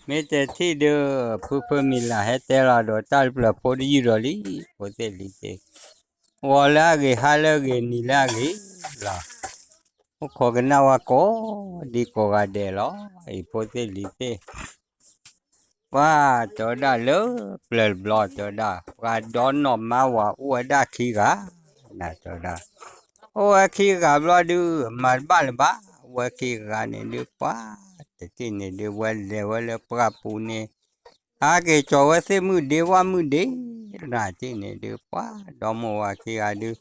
မ့ၢ်တထံၣ်ဒုး ဖုဖုမံၤလၢ်ဟဲတဲလီၤဒီးတၢ်တဖျၢၣ်ဖိတယုၢ်ဒီးလံ, ဖိသ့ၣ်လံၤသ့ၣ်, ဂီၤလၢအဂ့ၤ ဟါလၢအဂ့ၤ နံၤလၢအဂ့ၤလီၤ, အိၣ်ခိးကနၣ်ဝဲကိးဒံကိးဂၤဒဲးလီၤ, အံၤဖိသ့ၣ်လံၤသ့ၣ် ပှၤတဲဝဲဒၣ်လၢပျၢၤတဘျီ တဲဝဲဒၣ် ပှၤဒီနီၢ်မါဝၤအိၣ်ဝဲဒၣ်ခံဂၤ, နတဲဝဲဒၣ်, အိၣ်ဝဲခံဂၤဘျီဒုး မၤတဘၣ်လၢၤဘၣ်, အိၣ်ဝဲခံဂၤန့ၣ်ဒုး ပှၤတထံၣ်န့ၣ်ဒုး ဝဲလဲၤဝဲလၢပှၢ်ပူၤန့ၣ်, ဟးက့ၤကၠီၤဝဲသ့ၣ်မုၢ်ဒ့ဝၣ်မုၢ်ဒ့, နထံၣ်န့ၣ်ဒုး ပှၤဒီမိၢ်ဝၤခံဂၤဒုး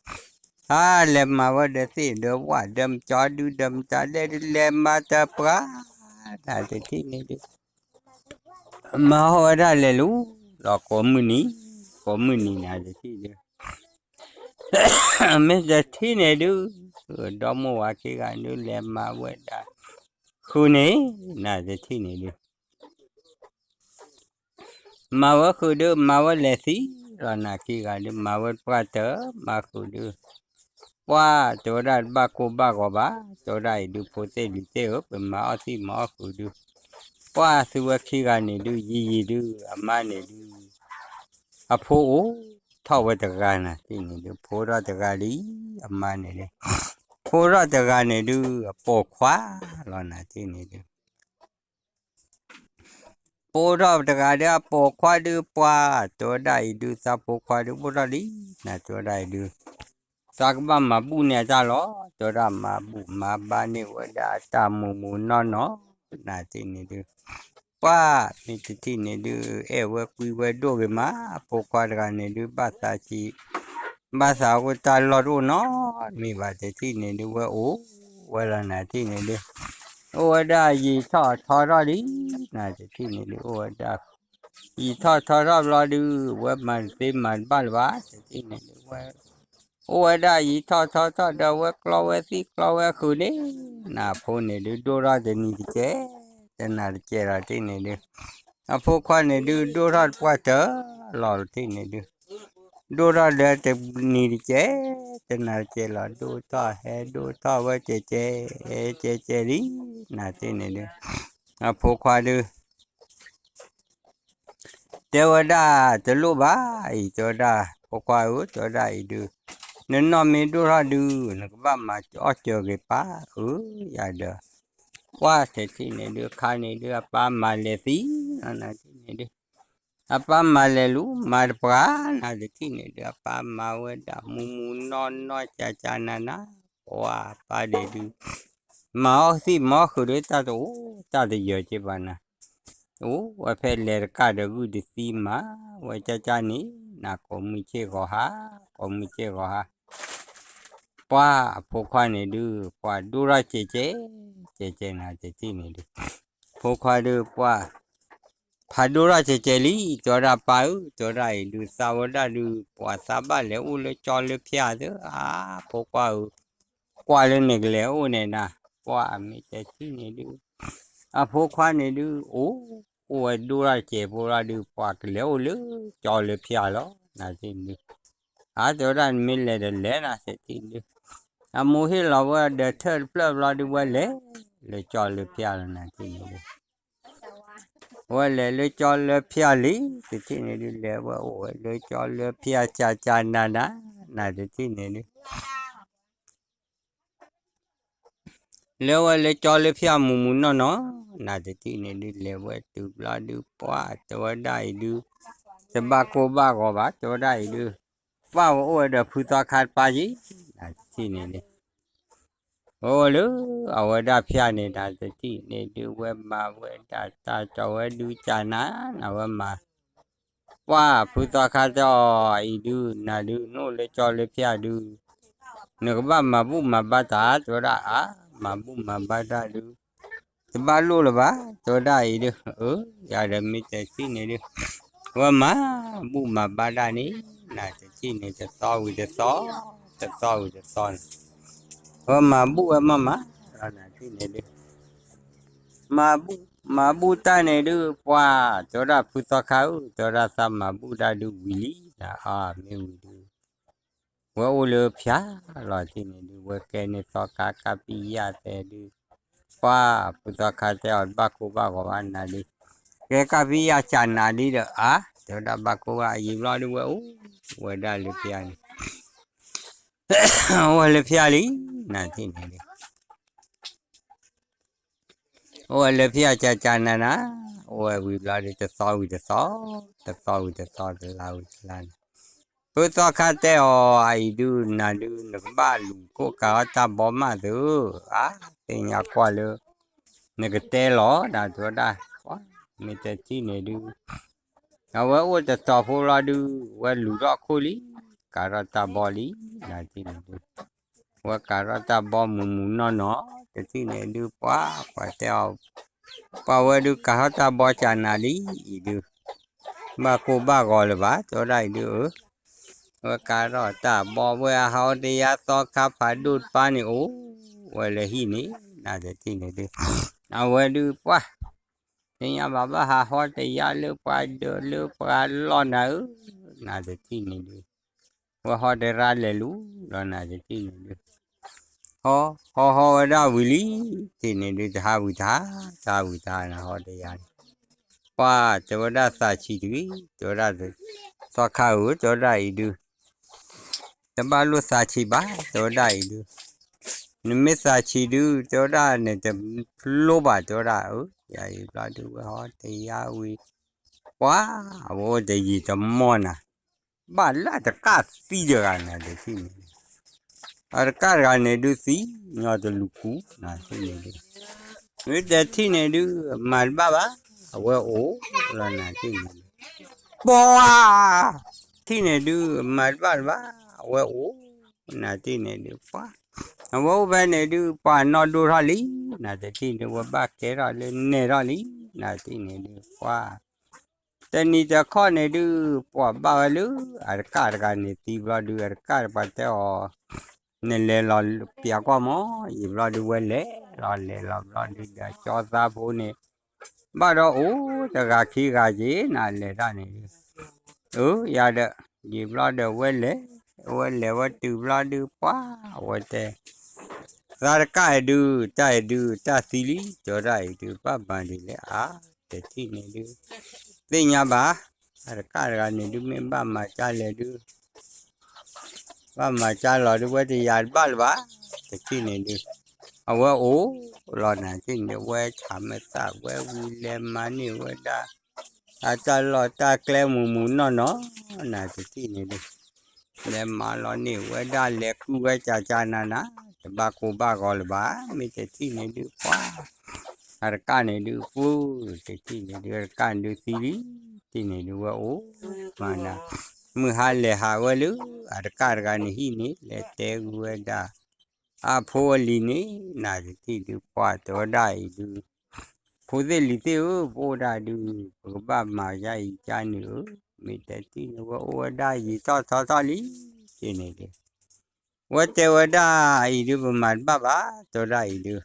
ဟးလဲၤမၤဝဲဒီးသ့ၣ်ဒီးဝၣ်ဒီးမတၤဒုး ဒီးမတၤဒဲးဒုး လဲၤမၤတပှၢ်, နတထံၣ်န့ၣ်ဒုး မၤဟီၣ်ဝဲဒၣ်လဲၤလူၤလီၤကိးမုၢ်နံၤ, ကိးမုၢ်နံၤနတထံၣ်ဒုး, မ့ၢ်တထံၣ်န့ၣ်ဒုး, ဒီမိၢ်ဝၤခံဂၤဒုး လဲၤမၤဝဲဒၣ်ဃုာ်န့ၣ်, နတထံၣ်န့ၣ်ဒုး မၤဝဲဃုာ်ဒုး မၤဝဲလဲၤသံလီၤ နခံဂၤဒုး မၤဝဲတပှၢ်တၢၢ် မၤဃုာ်ဒုး, ပှၤတဲဝဲဒၣ်တဘၣ်ကိၢ်ဘၣ်ဂီၤဘၣ်, တဲဝဲဒၣ်အံၤဒုး ဖိသ့ၣ်လံၤသ့ၣ်ဧၢ, ပမၤအီၣ်သံမၤအီၣ်ဃုာ်ဒုး, ပှၤသုဝဲခံဂၤန့ၣ်ဒုး ယံာ်ယံာ်ဒုး အမါန့ၣ်ဒုး အဖိအိၣ်ထီၣ်ဝဲတဂၤ နထံၣ်န့ၣ်ဒုး ဖိထီၣ်တဂၤလံ, အမါန့ၣ်ဒုး ဖိထီၣ်တဂၤန့ၣ်ဒုး အပိာ်ခွါလီၤ နထံၣ်န့ၣ်ဒုး ပိာ်ထီၣ်တဂၤဒီးအပိာ်ခွါဒုး ပှၤတဲဝဲဒၣ်အံၤဒုး သးပိာ်ခွါဒုး ပိာ်ထီၣ်လံ, နတဲဝဲဒၣ်အံၤဒုး သးကဘၣ်မၤဘူၣ်န့ၢ်အတၢ်လီၤ, တဲဝဲဒၣ်မၤဘူၣ်မၤဘါန့ၢ်ဝဲဒၣ်အတၢ်မူးမူးနီၢ်နီၢ်, နထံၣ်န့ၣ်ဒုး ပှၤမ့ၢ်တထံၣ်န့ၣ်ဒုး အဲၣ်ဝဲကွံဝဲဒိၣ်ဂ့ၤမး, အဖိခွါတဂၤန့ၣ်ဒုး ဘၣ်သးဆံး ဘၣ်သးအိၣ်တၢ်လီၢ်တအိၣ်နီတမံၤဘၣ်, တထံၣ်န့ၣ်ဒုး ဝဲအိၣ်ဝဲလီၤ နထံၣ်န့ၣ်ဒုး အိၣ်ဝဲဒၣ်ယံာ်ထီၣ်ထီထီၣ်လံ, နတထံၣ်န့ၣ်ဒုး အိၣ်ဝဲဒၣ် ယံာ်ထီၣ်ထီထီၣ်ဘျီဒုး ဝဲမၤတသ့မၤတဘၣ်လၢၤဘၣ်, တထံၣ်န့ၣ်ဒုး ဝဲ အိၣ်ဝဲဒၣ်ယံာ်ထီၣ်ထီထီၣ်ဒီး ဝဲကျီဝဲသံကျီဝဲဃုာ်န့ၣ်, နဖိန့ၣ်ဒုး ဒိၣ်ထီၣ်တနံၤတကဲး တနၤတကဲးလီၤ တထံၣ်န့ၣ်ဒုး အဖိခွါန့ၣ်ဒုး ဒိၣ်ထီၣ်တပှၢ်တၢၢ်လီၤတထံၣ်န့ၣ်ဒုး ဒိၣ်ထီၣ်ဒီးတနံၤတကဲး တနၤတကဲးလီၤ ဒိၣ်ထီၣ်ဟဲဒိၣ်ထီၣ်ဝဲကဲးကဲး ကဲးကဲးလံ, နထံၣ်န့ၣ်ဒုး အဖိခွါဒုး တဲဝဲဒၣ်တလိၣ်ဘၣ်အံၤ တဲဝဲဒၣ် ဖိခွါဧၢ တဲဝဲဒၣ်အံၤဒုး နနီၢ်မ့ၢ်ဒိၣ်ထီၣ်ဒုး နကဘၣ်မၤအီၣ်စၢၤဂ့ၤပၢ်ဧၢ ယၤဒီး ပှၢ်တထံၣ်န့ၣ်ဒုး ခါန့ၣ်ဒုး အပၢ်မၤလဲၤသံလီၤ နထံၣ်န့ၣ်ဒုး အပၢ်မၤလဲၤလူၤ မၤတပှၢ် နတထံၣ်န့ၣ်ဒုး အပၢ်မၤဝဲဒၣ်မူးမူးနီၢ်နီၢ် ကၠးကၠးနးနး ပှၢ်ပၢ်န့ၣ်ဒုး မၤအီၣ်သံမၤအီၣ်ဃုာ်ဒီး တၢ်တအိၣ် တၢ်တယၢၤက့ဘၣ်နၤ, အိၣ်ဝဲဖဲလဲၤတကၣ်ဒီးဂုၢ်တသံမး ဝဲကၠးကၠးန့ၣ် နကိးမုၢ်ဆ့ၣ်ဂီၤဟါ ကိးမုၢ်ဆ့ၣ်ဂီၤဟါ ပှၢ်အဖိခွါန့ၣ်ဒုး ပှၢ်ဒိၣ်ထီၣ်ကဲးကဲး ကဲးကဲးနၤတထံၣ်န့ၣ်ဒုး ဖိခွါဒုးပှၢ် ဖးဒိၣ်ထီၣ်ကဲးကဲးလံ တဲဝဲဒၣ်ပၢ်ဧၢ တဲဝဲဒၣ်အံၤဒုး သးဝဲဒၣ်ဒုး ပှၢ်သးဘၣ်လဲၤအိၣ်လၢကၠီလၢဖၠါသၢ အါ ဖိခွါဧၢ ကွၢ်လၢနကလဲၤအိၣ်န့ၣ်နၤ, ပှၢ်မ့ၢ်တထံၣ်န့ၣ်ဒုး အဖိခွါန့ၣ်ဒုး အိၣ် အိၣ်ဝဲဒိၣ်ထီၣ်ကဲးဖိဒၣ်ဒုး ပှၢ်ကလဲၤအိၣ်လၢကၠီလၢဖၠါလီၤ နၤတထံၣ်န့ၣ်ဒုး အါ တဲဝဲဒၣ်နမ့ၢ်လဲၤဒီးလဲၤနၤတထံၣ်န့ၣ်ဒုး အမိၢ်ဟ့ၣ်လီၤဝဲဒီးထၢၣ်တဖျၢၣ်ဘျီဒုး ဝဲလဲၤလၢကၠီလၢဖၠါလီၤ နၤတထံၣ်န့ၣ်ဒုး ဝဲလဲၤလၢကၠီလၢဖၠါလံ တထံၣ်န့ၣ်ဒုး လဲၤဝဲအိၣ်ဝဲလၢကၠီလၢဖၠါ ကၠးကၠးနးနး နၤတထံၣ်န့ၣ်ဒုး လဲၤဝဲလၢကၠီလၢဖၠါမူးမူးနီၢ်နီၢ် နၤတထံၣ်န့ၣ်ဒုး လဲၤဝဲတုၤဘျီဒုး ပှၢ်တဲဝဲဒၣ်အံၤဒုး တဘၣ်ကိၢ်ဘၣ်ဂီၤဘၣ် တဲဝဲဒၣ်အံၤဒုး ပှၢ်ဝဲအိၣ်ဝဲဒီးဖုသီခါတပၢ်က့ နၤတထံၣ်န့ၣ်ဒုး ဝဲအိၣ်လၢအဝဲဒၣ်ဖၠါန့ၣ် နၤတထံၣ်န့ၣ်ဒုး ဝဲမၤဝဲဒၣ်တၢ်ကၠီဝဲဒုးကၠးနးနး ဝဲမၤ ပှၢ်ဖုသီခါတဲအီၤအံၤဒုး နၤဒုး နအိၣ်လၢကၠီလၢဖၠါဒုး နကဘၣ်မၤဘူၣ်မၤဘါတၢ် တဲဝဲဒၣ်အါ မၤဘူၣ်မၤဘါတၢ်ဒုး တဘၣ်လိၣ်လၢၤဘၣ် တဲဝဲဒၣ်အံၤဒုး အၢ ယၤဒီးမ့ၢ်တထံၣ်န့ၣ်ဒုး ဝဲမၤဘူၣ်မၤဘါတၢ်န့ၣ် နၤတထံၣ်န့ၣ် တသီဝံၤတသီ တသီဝံၤတသီန့ၣ် ဝဲမၤဘူၣ်ဝဲမးမး နၤတထံၣ်န့ၣ်ဒုး မၤဘူၣ် မၤဘူၣ်တၢ်န့ၣ်ဒုး ပှၢ်တဲဝဲဒၣ်ဖုသီခါဧၢ တဲဝဲဒၣ်သးမၤဘူၣ်တၢ်ဒုးဝံၤလံ နၤအါ မ့ၢ်ဝံၤဒုး ဝဲအိၣ်လၢဖၠါလီၤတထံၣ်န့ၣ်ဒုး ဝဲကဲန့ၢ်သီခါကးပံယၢ်သဲဒုး ပှၤ ဖုသီခါတဲအီၤ ဘၣ်ကိၢ်ဘၣ်ဂီၤဘၣ်နၤဒုး, ကဲကးဖံယါကၢ်နၤဒုးဒီး အါ တဲဝဲဒၣ်ဘၣ်ကိၢ်ဘၣ် ယံာ်ဘျီဒုးဝဲအိၣ်ဝဲဒၣ်လၢဖဲအံၤန့ၣ် အိၣ်ဝဲလၢဖဲအံၤလံ နၤတထံၣ်န့ၣ်ဒုး အိၣ်ဝဲလၢဖဲအံၤကၢ်ကၢ်နၤနၤ, အိၣ်ဝဲဝံၤဘျီဒုး တသီဝံၤတသီ, တသီဝံၤတသီ တလါဝံၤတလါန့ၣ်, ဖုသီခါတဲအီၤ အအံၤဒုး နၤဒုး နကဘၣ်လူၤကိၢ်ကၤထီၣ်တၢ်ဘီမးသု, အါ သ့ၣ်ညါကွၢ်လၢ နကတဲလီၤ နၤတဲဝဲဒၣ်, မ့ၢ်တထံၣ်န့ၣ်ဒုး အဝဲအိၣ်တတီၤဖိလီၤဒုး ဝဲလူၤထီၣ်ခိၣ်လံ, ကၤထီၣ်တၢ်ဘီလံ နၤတထံၣ်န့ၣ်ဒုး, ဝဲကၤထီၣ်တၢ်ဘီမုၢ်မုၢ်နီၢ်နီၢ် တထံၣ်န့ၣ်ဒုး ပှၤ ပှၤတဲအီၤ, ပှၤဝဲဒုး ကၤထီၣ်တၢ်ဘီကၢ်နၤလံ အံၤဒုး ဘၣ်ကိၢ်ဘၣ်ဂီၤလၢၤဘၣ် တဲဝဲဒၣ်အံၤဒုး, အဝဲကၤထီၣ်တၢ်ဘီဝဲအဟးအိၣ်တယါသီခါဖးဒိၣ်တပၤန့ၣ် အိၣ်ဝဲလၢဟံၣ်န့ၣ် နၤတထံၣ်န့ၣ်ဒုး, အဝဲဒုးပှၤ သ့ၣ်ညါဘၣ်ဘၣ်ဟးဟီတယါလၢပှၤဒၢးလၢပှၤလီၢ်နၤဧၢ, နၤတထံၣ်န့ၣ်ဒုး, ဝဲဟီတရါလဲၤလူၤလီၤ နၤတထံၣ်န့ၣ်ဒုး, ဟီ ဟီဟီဝဲဒၣ်ဝံၤလံ, တထံၣ်န့ၣ်ဒုး တဟါဝံၤတဟါ, တဟါဝံၤတဟါ နၤဟီတယါန့ၣ်, ပှၤ တဲဝဲဒၣ်သးဆံးတဂ့ၤ, တဲဝဲဒၣ် သီခါဧၢ တဲဝဲဒၣ်အံၤဒုး တဘၣ်လိၣ်သးဆံးဘၣ် တဲဝဲဒၣ်အံၤဒုး, နမ့ၢ်သးဆံးဒုး တဲဝဲဒၣ် နတလိၣ်ဘၣ် တဲဝဲဒၣ်, ယၤအံၤဘျီဒုး ဝဲဟီတယါဝံၤ, ပှၤ အဝဲအိၣ်တယံာ်တမီၢ်နၤ, ဘၣ်လၢအတကၣ်သံတဂၤ နၤတထံၣ်န့ၣ် အတကၣ်တဂၤန့ၣ်ဒုးသံ, ညီတလူၤကူ နၤတထံၣ်န့ၣ်ဒုး, မ့ၢ်တထံၣ်န့ၣ်ဒုး မၤတဘၣ်ဘၣ်, အဝဲအိၣ်လီၤ နၤတထံၣ်န့ၣ်ဒုး, ပှၤ ထံၣ်န့ၣ်ဒုး မၤတဘၣ်တဘၣ်, အဝဲအိၣ် နၤတထံၣ်န့ၣ်ဒုး ပှၤ, အဝဲအိၣ်ဖဲန့ၣ်ဒုး ပှၤနီၢ်ဒိၣ်ထီၣ်လံ, နၤတထံၣ်န့ၣ် ဝဲဘၣ်ကဲထီၣ်လၢနဲၣ်ထီၣ်လံ, နၤတထံၣ်န့ၣ်ဒုး ပှၤ တနံၤတခီန့ၣ်ဒုး ပှၤဘၣ်ဝဲလၢ အတကၣ်တဂၤန့ၣ်သံဘျီဒုး အတကၣ်တပှၤတဲအီၤ, နလဲၤလီၤပျးကွၢ်မး, ယံာ်ဘျီဒုးဝဲလဲၤလီၤ လဲၤလီၤဘျီဒုးဒီး ကၠီသးဖိန့ၣ် ဘၣ်ဒီးအိၣ်တဂၤခံဂၤက့ၤ နၤလဲၤတၢ်န့ၣ်ဒုး, အၢ ယၤဒီး ယံာ်ဘျီဒီးဝဲလဲၤ, ဝဲလဲၤဝဲတုၤဘျီဒုး ပှၤ အဝဲတဲ သးတကၣ်အံၤဒုး တၢ်အံၤဒုး တၢ်သံလံ တဲဝဲဒၣ်အံၤဒုး ဘၣ်မၤဒ်လဲၣ်အါ, တထံၣ်န့ၣ်ဒုး သ့ၣ်ညါဘၣ်, အတကၣ်တဂၤန့ၣ်ဒုး မ့ၢ်ဘၣ်မၤကၢ်လဲၣ်ဒုး ဘၣ်မၤကၢ်လီၤဒုး ဝဲတယၤတဘၣ်လၢၤဘၣ်, တထံၣ်န့ၣ်ဒုး အဝဲအိၣ်လီၤ နၤတထံၣ်န့ၣ်ဒုး ဝဲဆၣ်မဲာ်သၣ်ဝဲဝံၤလဲၤမၤန့ၢ်ဝဲဒၣ် အတၢ်လီၢ်တၢ်ကျဲမုၢ်မုၢ်နီၢ်နီၢ် နၤတထံၣ်န့ၣ်ဒုး လဲၤမၤလီၤန့ၢ်ဝဲဒၣ် လဲၤကုၢ်ဝဲကၢ်ကၢ်နၤနၤ, တဘၣ်ကိၢ်ဘၣ်ဂီၤလၢၤဘၣ်, မ့ၢ်တထံၣ်န့ၣ်ဒုး ပှၤ အတကၣ်န့ၣ်ဒုး ပူၤ တထံၣ်န့ၣ်ဒုး အတကၣ်န့ၣ်ဒုးသံလံ, တထံၣ်န့ၣ်ဒုး ဝဲအိၣ်မၤနၤ, မုၢ်ဟါလဲၤဟးဝဲလၢ အတကၣ်တဂၤန့ၣ်ဟံၣ်န့ၣ် လဲၤတဲဂုာ်ဝဲဒၣ် အဖိအလံၤန့ၣ် နၤတထံၣ်ဒုး ပှၤတဲဝဲဒၣ်အံၤဒုး ဖိသ့ၣ်လံၤသ့ၣ်ဧၢ, ပအိၣ်ဒၣ်ဒုး ပကဘၣ်မၤယါအံၤကၢ်န့ၣ်ဧၢ, မ့ၢ်တထံၣ်န့ၣ် ဝဲအိၣ်ဝဲဒၣ်ယံာ်ထီၣ်ထီထီၣ်လံ, တထံၣ်န့ၣ်ဒုး ဝဲတဲဝဲဒၣ်အံၤဒုး ပမၤတဘၣ်ဘၣ်, တဲဝဲဒၣ်အံၤဒုး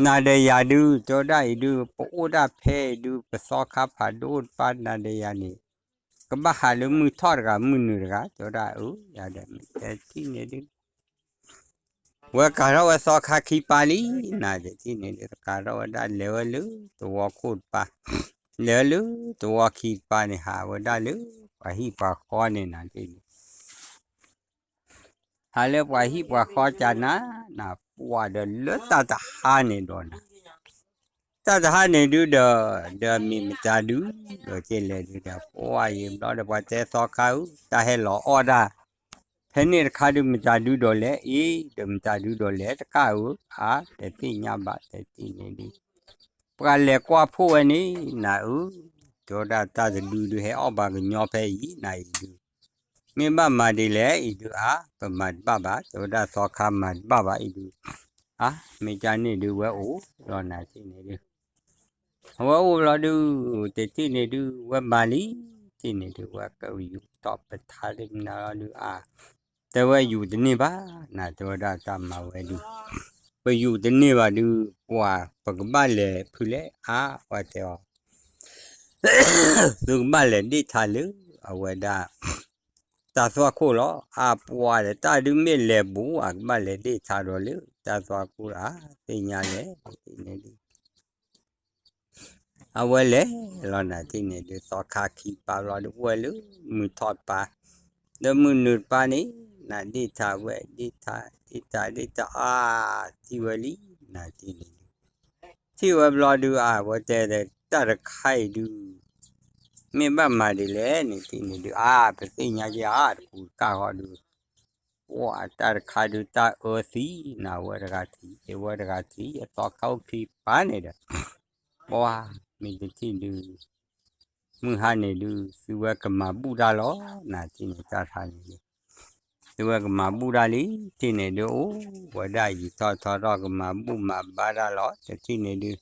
နၤဒီးယၤဒုး တဲဝဲဒၣ်အံၤဒုး ပအိၣ်ဒၣ်ဖဲအံၤဒုး ပသီခါဖးဒိၣ်တပၤ နၤဒီးယၤန့ၣ် ကဘၣ်ဟးလၢမုၢ်ထီၣ်တဂၤ မုၢ်နုာ်တဂၤ တဲဝဲဒၣ်အၢ, ယၤဒီးမ့ၢ်တထံၣ်န့ၣ်ဒုး ဝဲကၤထီၣ်ဝဲသီခါခံပၤလံ, နၤတထံၣ်န့ၣ်ဒုး ကၤထီၣ်ဝဲဒၣ်လဲၤဝဲလၢသဝီခိၣ်တပၤ, လဲၤဝဲလၢသဝီခံတပၤန့ၣ် ဟးဝဲဒၣ်လၢပှၤဟံၣ်ပှၤဃီန့ၣ် နၤတထံၣ်န့ၣ် ဟးလၢပှၤဟံၣ်ပှၤဃီကၢ်နၤ, နၤပှၤဒီးလၢတၢ်တဟါန့ၣ်ဒီးနၤ, တၢ်တဟါန့ၣ်ဒုးဒီး ဒီးမ့ၢ်မတၤဒုး ဒီးက့လဲၤဒုးဒီး ပှၤယံာ်ဘျီဒီး ပှၤတဲသီခါဧၢ, တၢ်ဟဲလီၤအီၣ်တၢ် ဖဲန့ၣ်တခါဒုး မတၤဒုးဒီးလဲၣ်, အ့ ဒီးမတၤဒုးဒီးလဲၣ် တကၣ်ဧၢ, အါ တသ့ၣ်ညါဘၣ် တထံၣ်န့ၣ်ဒုး ပှၤလဲၤကွၢ်ဖှိၣ်ဝဲန့ၣ် နၤဧၢ, တဲဝဲဒၣ်တၢ်တဒုဒုး ဟဲအီၣ်ဘၣ်ကညီဖဲအံၤ နၤအံၤဒုး မ့ၢ်ဘၣ်မၤဒ်လဲၣ်အံၤဒုး အါ ပမၤတဘၣ်ဘၣ်, တဲဝဲဒၣ်သီခါမၤတဘၣ်ဘၣ်အံၤဒုး, အါ မ့ၢ်ကၢ်န့ၣ်ဒုး ဝဲအိၣ်လီၤ နၤတထံၣ်န့ၣ်ဒုး အဝဲအိၣ်ဘျီဒုး တထံၣ်န့ၣ်ဒုး ဝဲမၤလံ, တထံၣ်န့ၣ်ဒုး ဝဲကယူၤထီၣ်ပထါလၢနၤလီၤဒုး အါ တဲဝဲယူၤတန့ၢ်ဘၣ်, နၤတဲဝဲဒၣ်တၢ်မၤဝဲဒုး ပယူၤတန့ၢ်ဘၣ်ဒုး ပှၤ ပကဘၣ်လဲၤဖုးလဲၣ် အါ ပှၤတဲအီၤ သုကဘၣ်လဲၤဒ့ၣ်ထါလၢ အဝဲဒၣ် တၢ် တၢ်သွၣ်ခိၣ်လီၤ. အါပှၤဒီး တၢ်ဒုးမ့ၢ်လဲၤဘူး အကဘၣ်လဲၤဒ့ၣ်ထါဒီးလၢ တၢ်သွၣ်ခိၣ်ဒီး အါ သ့ၣ်ညါလဲၣ်န့ၣ်ဒုး အဝဲလဲၤလီၤနၤတထံၣ်န့ၣ်ဒုး သီခါခံပၢ်ဘျီဒုး အိၣ်ဝဲလၢမုၢ်ထီၣ်တပၢ်, ဒီးမုၢ်နုာ်တပၢ်န့ၣ် နၤဒ့ၣ်ထါဝဲ ဒ့ၣ်ထါ ဒ့ၣ်ထါ ဒ့ၣ်ထါ အါ ထံၣ်ဝဲလံ နၤတထံၣ်န့ၣ်ဒုး ထံၣ်ဝဲဘျီဒုး အါ အဝဲတဲ တၢ်တခါအံၤဒုး မ့ၢ်ဘၣ်မၤဒ်လဲၣ်န့ၣ်တထံၣ်န့ၣ်ဒုး အါ ပသ့ၣ်ညါက့ၤအါ တပူၤတကၢ်ဃီဒုး ပှၤတၢ်တခါဒုး တၢ်အၢသံ နၤဝဲတဂၤထံၣ် အဝဲတဂၤထံၣ် အသီခါအိၣ်ခံပၢ်န့ၣ်ဒီး ပှၤ မ့ၢ်တထံၣ်ဒုး မုၢ်ဟါန့ၣ်ဒုး သုဝဲကမၤဘူၣ်တၢ်လီၤ နၤတထံၣ်န့ၣ် တၢ်တခါန့ၣ်ဒုး သုဝဲကမၤဘူၣ်တၢ်လံ တထံၣ်န့ၣ်ဒုး အိၣ်ဝဲဒၣ်ယံာ်ထီၣ်ထီထီၣ် ကမၤဘူၣ်မၤဘါတၢ်လီၤ တထံၣ်န့ၣ်ဒုး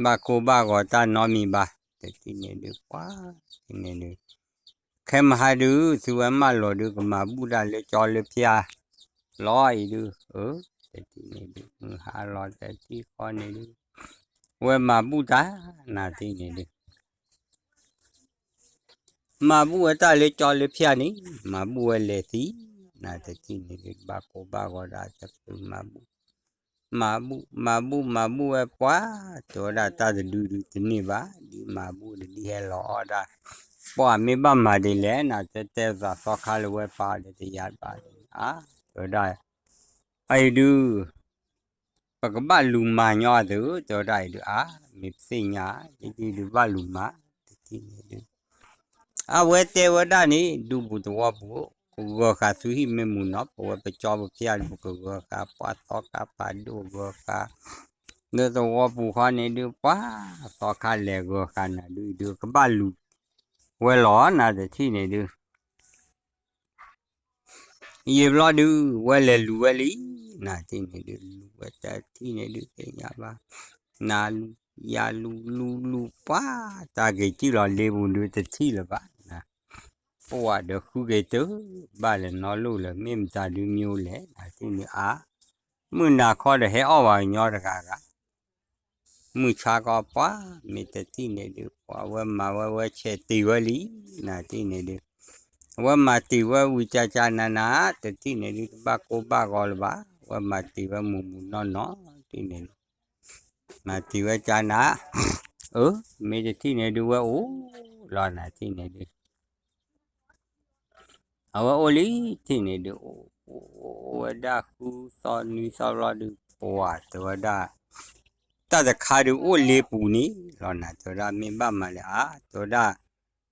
ဘၣ်ကိၢ်ဘၣ်ဂီၤတၢ်နီတမံၤဘၣ် တထံၣ်န့ၣ်ဒုး ပှၤ တထံၣ်န့ၣ်ဒုး ခဲမုၢ်ဟါဒုး သုဝဲမၢလီၤဒုး ကမၤဘူၣ်တၢ်လၢကၠီလၢဖၠါ လီၤအံၤဒုး အၢ တထံၣ်န့ၣ်ဒုး မုၢ်ဟါလီၤတထံၣ်ဃီန့ၣ်ဒုး ဝဲမၤဘူၣ်တၢ် နၤတထံၣ်န့ၣ်ဒုး မၤဘူၣ်ဝဲတၢ်လၢကၠီလၢဖၠါန့ၣ် မၤဘူၣ်ဝဲလဲၤသံ နၤတထံၣ်န့ၣ်ဒုး ဘၣ်ကိၢ်ဘၣ်ဂီၤဒီး တဖုမၤဘူၣ် မၤဘူၣ် မၤဘူၣ် မၤဘူၣ်ဝဲပှၤ တဲဝဲဒၣ်တၢ်တဒုဒုးတန့ၢ်ဘၣ် ဒ်မၤဘူၣ်တဒ်ဟဲလီၤအီၣ်ဒၣ် ပှၤမ့ၢ်ဘၣ်မၤဒ်လဲၣ် နၤတဲတဲသးသီခါလၢဝဲပၢ်ဒီးတယါတဘၣ်န့ၣ် အါ တဲဝဲဒၣ် အအံၤဒုး ပကဘၣ်လူၤမၤညီအသုး တဲဝဲဒၣ်အံၤဒုး အါ မ့ၢ်ပသ့ၣ်ညါ ယဒုးဒုးဘၣ်လူၤမၤ တထံၣ်န့ၣ်ဒုး အဝဲတဲဝဲဒၣ်န့ၣ် ဒူပူၤသဝီပူၤ ကဂၢၤဃာ်သုဟံၣ်မ့ၢ်မူနီၤ ပဝဲပကၠီပဖၠါဒုး ပကဂၢၤဃာ်ပှၤသီခါဖးဒိၣ်ဂၢၤဃာ် လၢသဝီပူၤဃီန့ၣ်ဒုး ပှၤသီခါလဲၤဂၢၤဃာ်နၤဒုး ဒုးကဘၣ်လူၤဝဲလီၤ နၤတထံၣ်န့ၣ်ဒုး ယံာ်ဘျီဒုး ဝဲလဲၤလူၤဝဲလံ နၤတထံၣ်န့ၣ်ဒုး လူၤဝဲတထံၣ်န့ၣ်ဒုး သ့ၣ်ညါဘၣ် နၤလူၤ ယၤလူၤ လူၤလူၤပှၤ တၢ်က့ၤစံၣ်လီၤလ့ပူၤဒုးတထံၣ်လၢၤဘၣ် နၤ ပှၤဒီးဃုက့ၤတၢ် ဘၣ်လဲၤနီလိၣ်လၢ မ့ၢ်မတၤဒုးမ့ၢ်အိၣ်လဲၣ် နၤတထံၣ်န့ၣ်အါ မုၢ်နၤခီဒီးဟဲအီၣ်ဝဲကညီတဂၤဂၤ မုၢ်ဆါခီပှၤ မ့ၢ်တထံၣ်န့ၣ်ဒုး ပှၤဝဲမၤဝဲဝဲဆဲးတ့ၢ်ဝဲလံ နၤတထံၣ်န့ၣ်ဒုး အဝဲမၤတ့ၢ်ဝဲဝံၤကၠါကၠါနးနး တထံၣ်န့ၣ်ဒုး တဘၣ်ကိၢ်ဘၣ်ဂီၤလၢၤဘၣ် ဝဲမၤတ့ၢ်ဝဲမုၢ်မုၢ်နီၢ်နီၢ် တထံၣ်န့ၣ်ဒုး မၤတ့ၢ်ဝဲကၠါနး အၢ မ့ၢ်တထံၣ်န့ၣ်ဒုး ဝဲအိၣ်လီၤ နၤတထံၣ်န့ၣ်ဒုး အဝဲအိၣ်လံ တထံၣ်န့ၣ်ဒုး အိၣ်ဝဲဒၣ်ဃုသီနွံသီဘျီဒုး ပှၤတဲဝဲဒၣ် တၢ်တခါဒုးအိၣ်လ့ပူၤန့ၣ်လီၤ နၤတဲဝဲဒၣ် မ့ၢ်ဘၣ်မၤလဲၣ်အါ တဲဝဲဒၣ်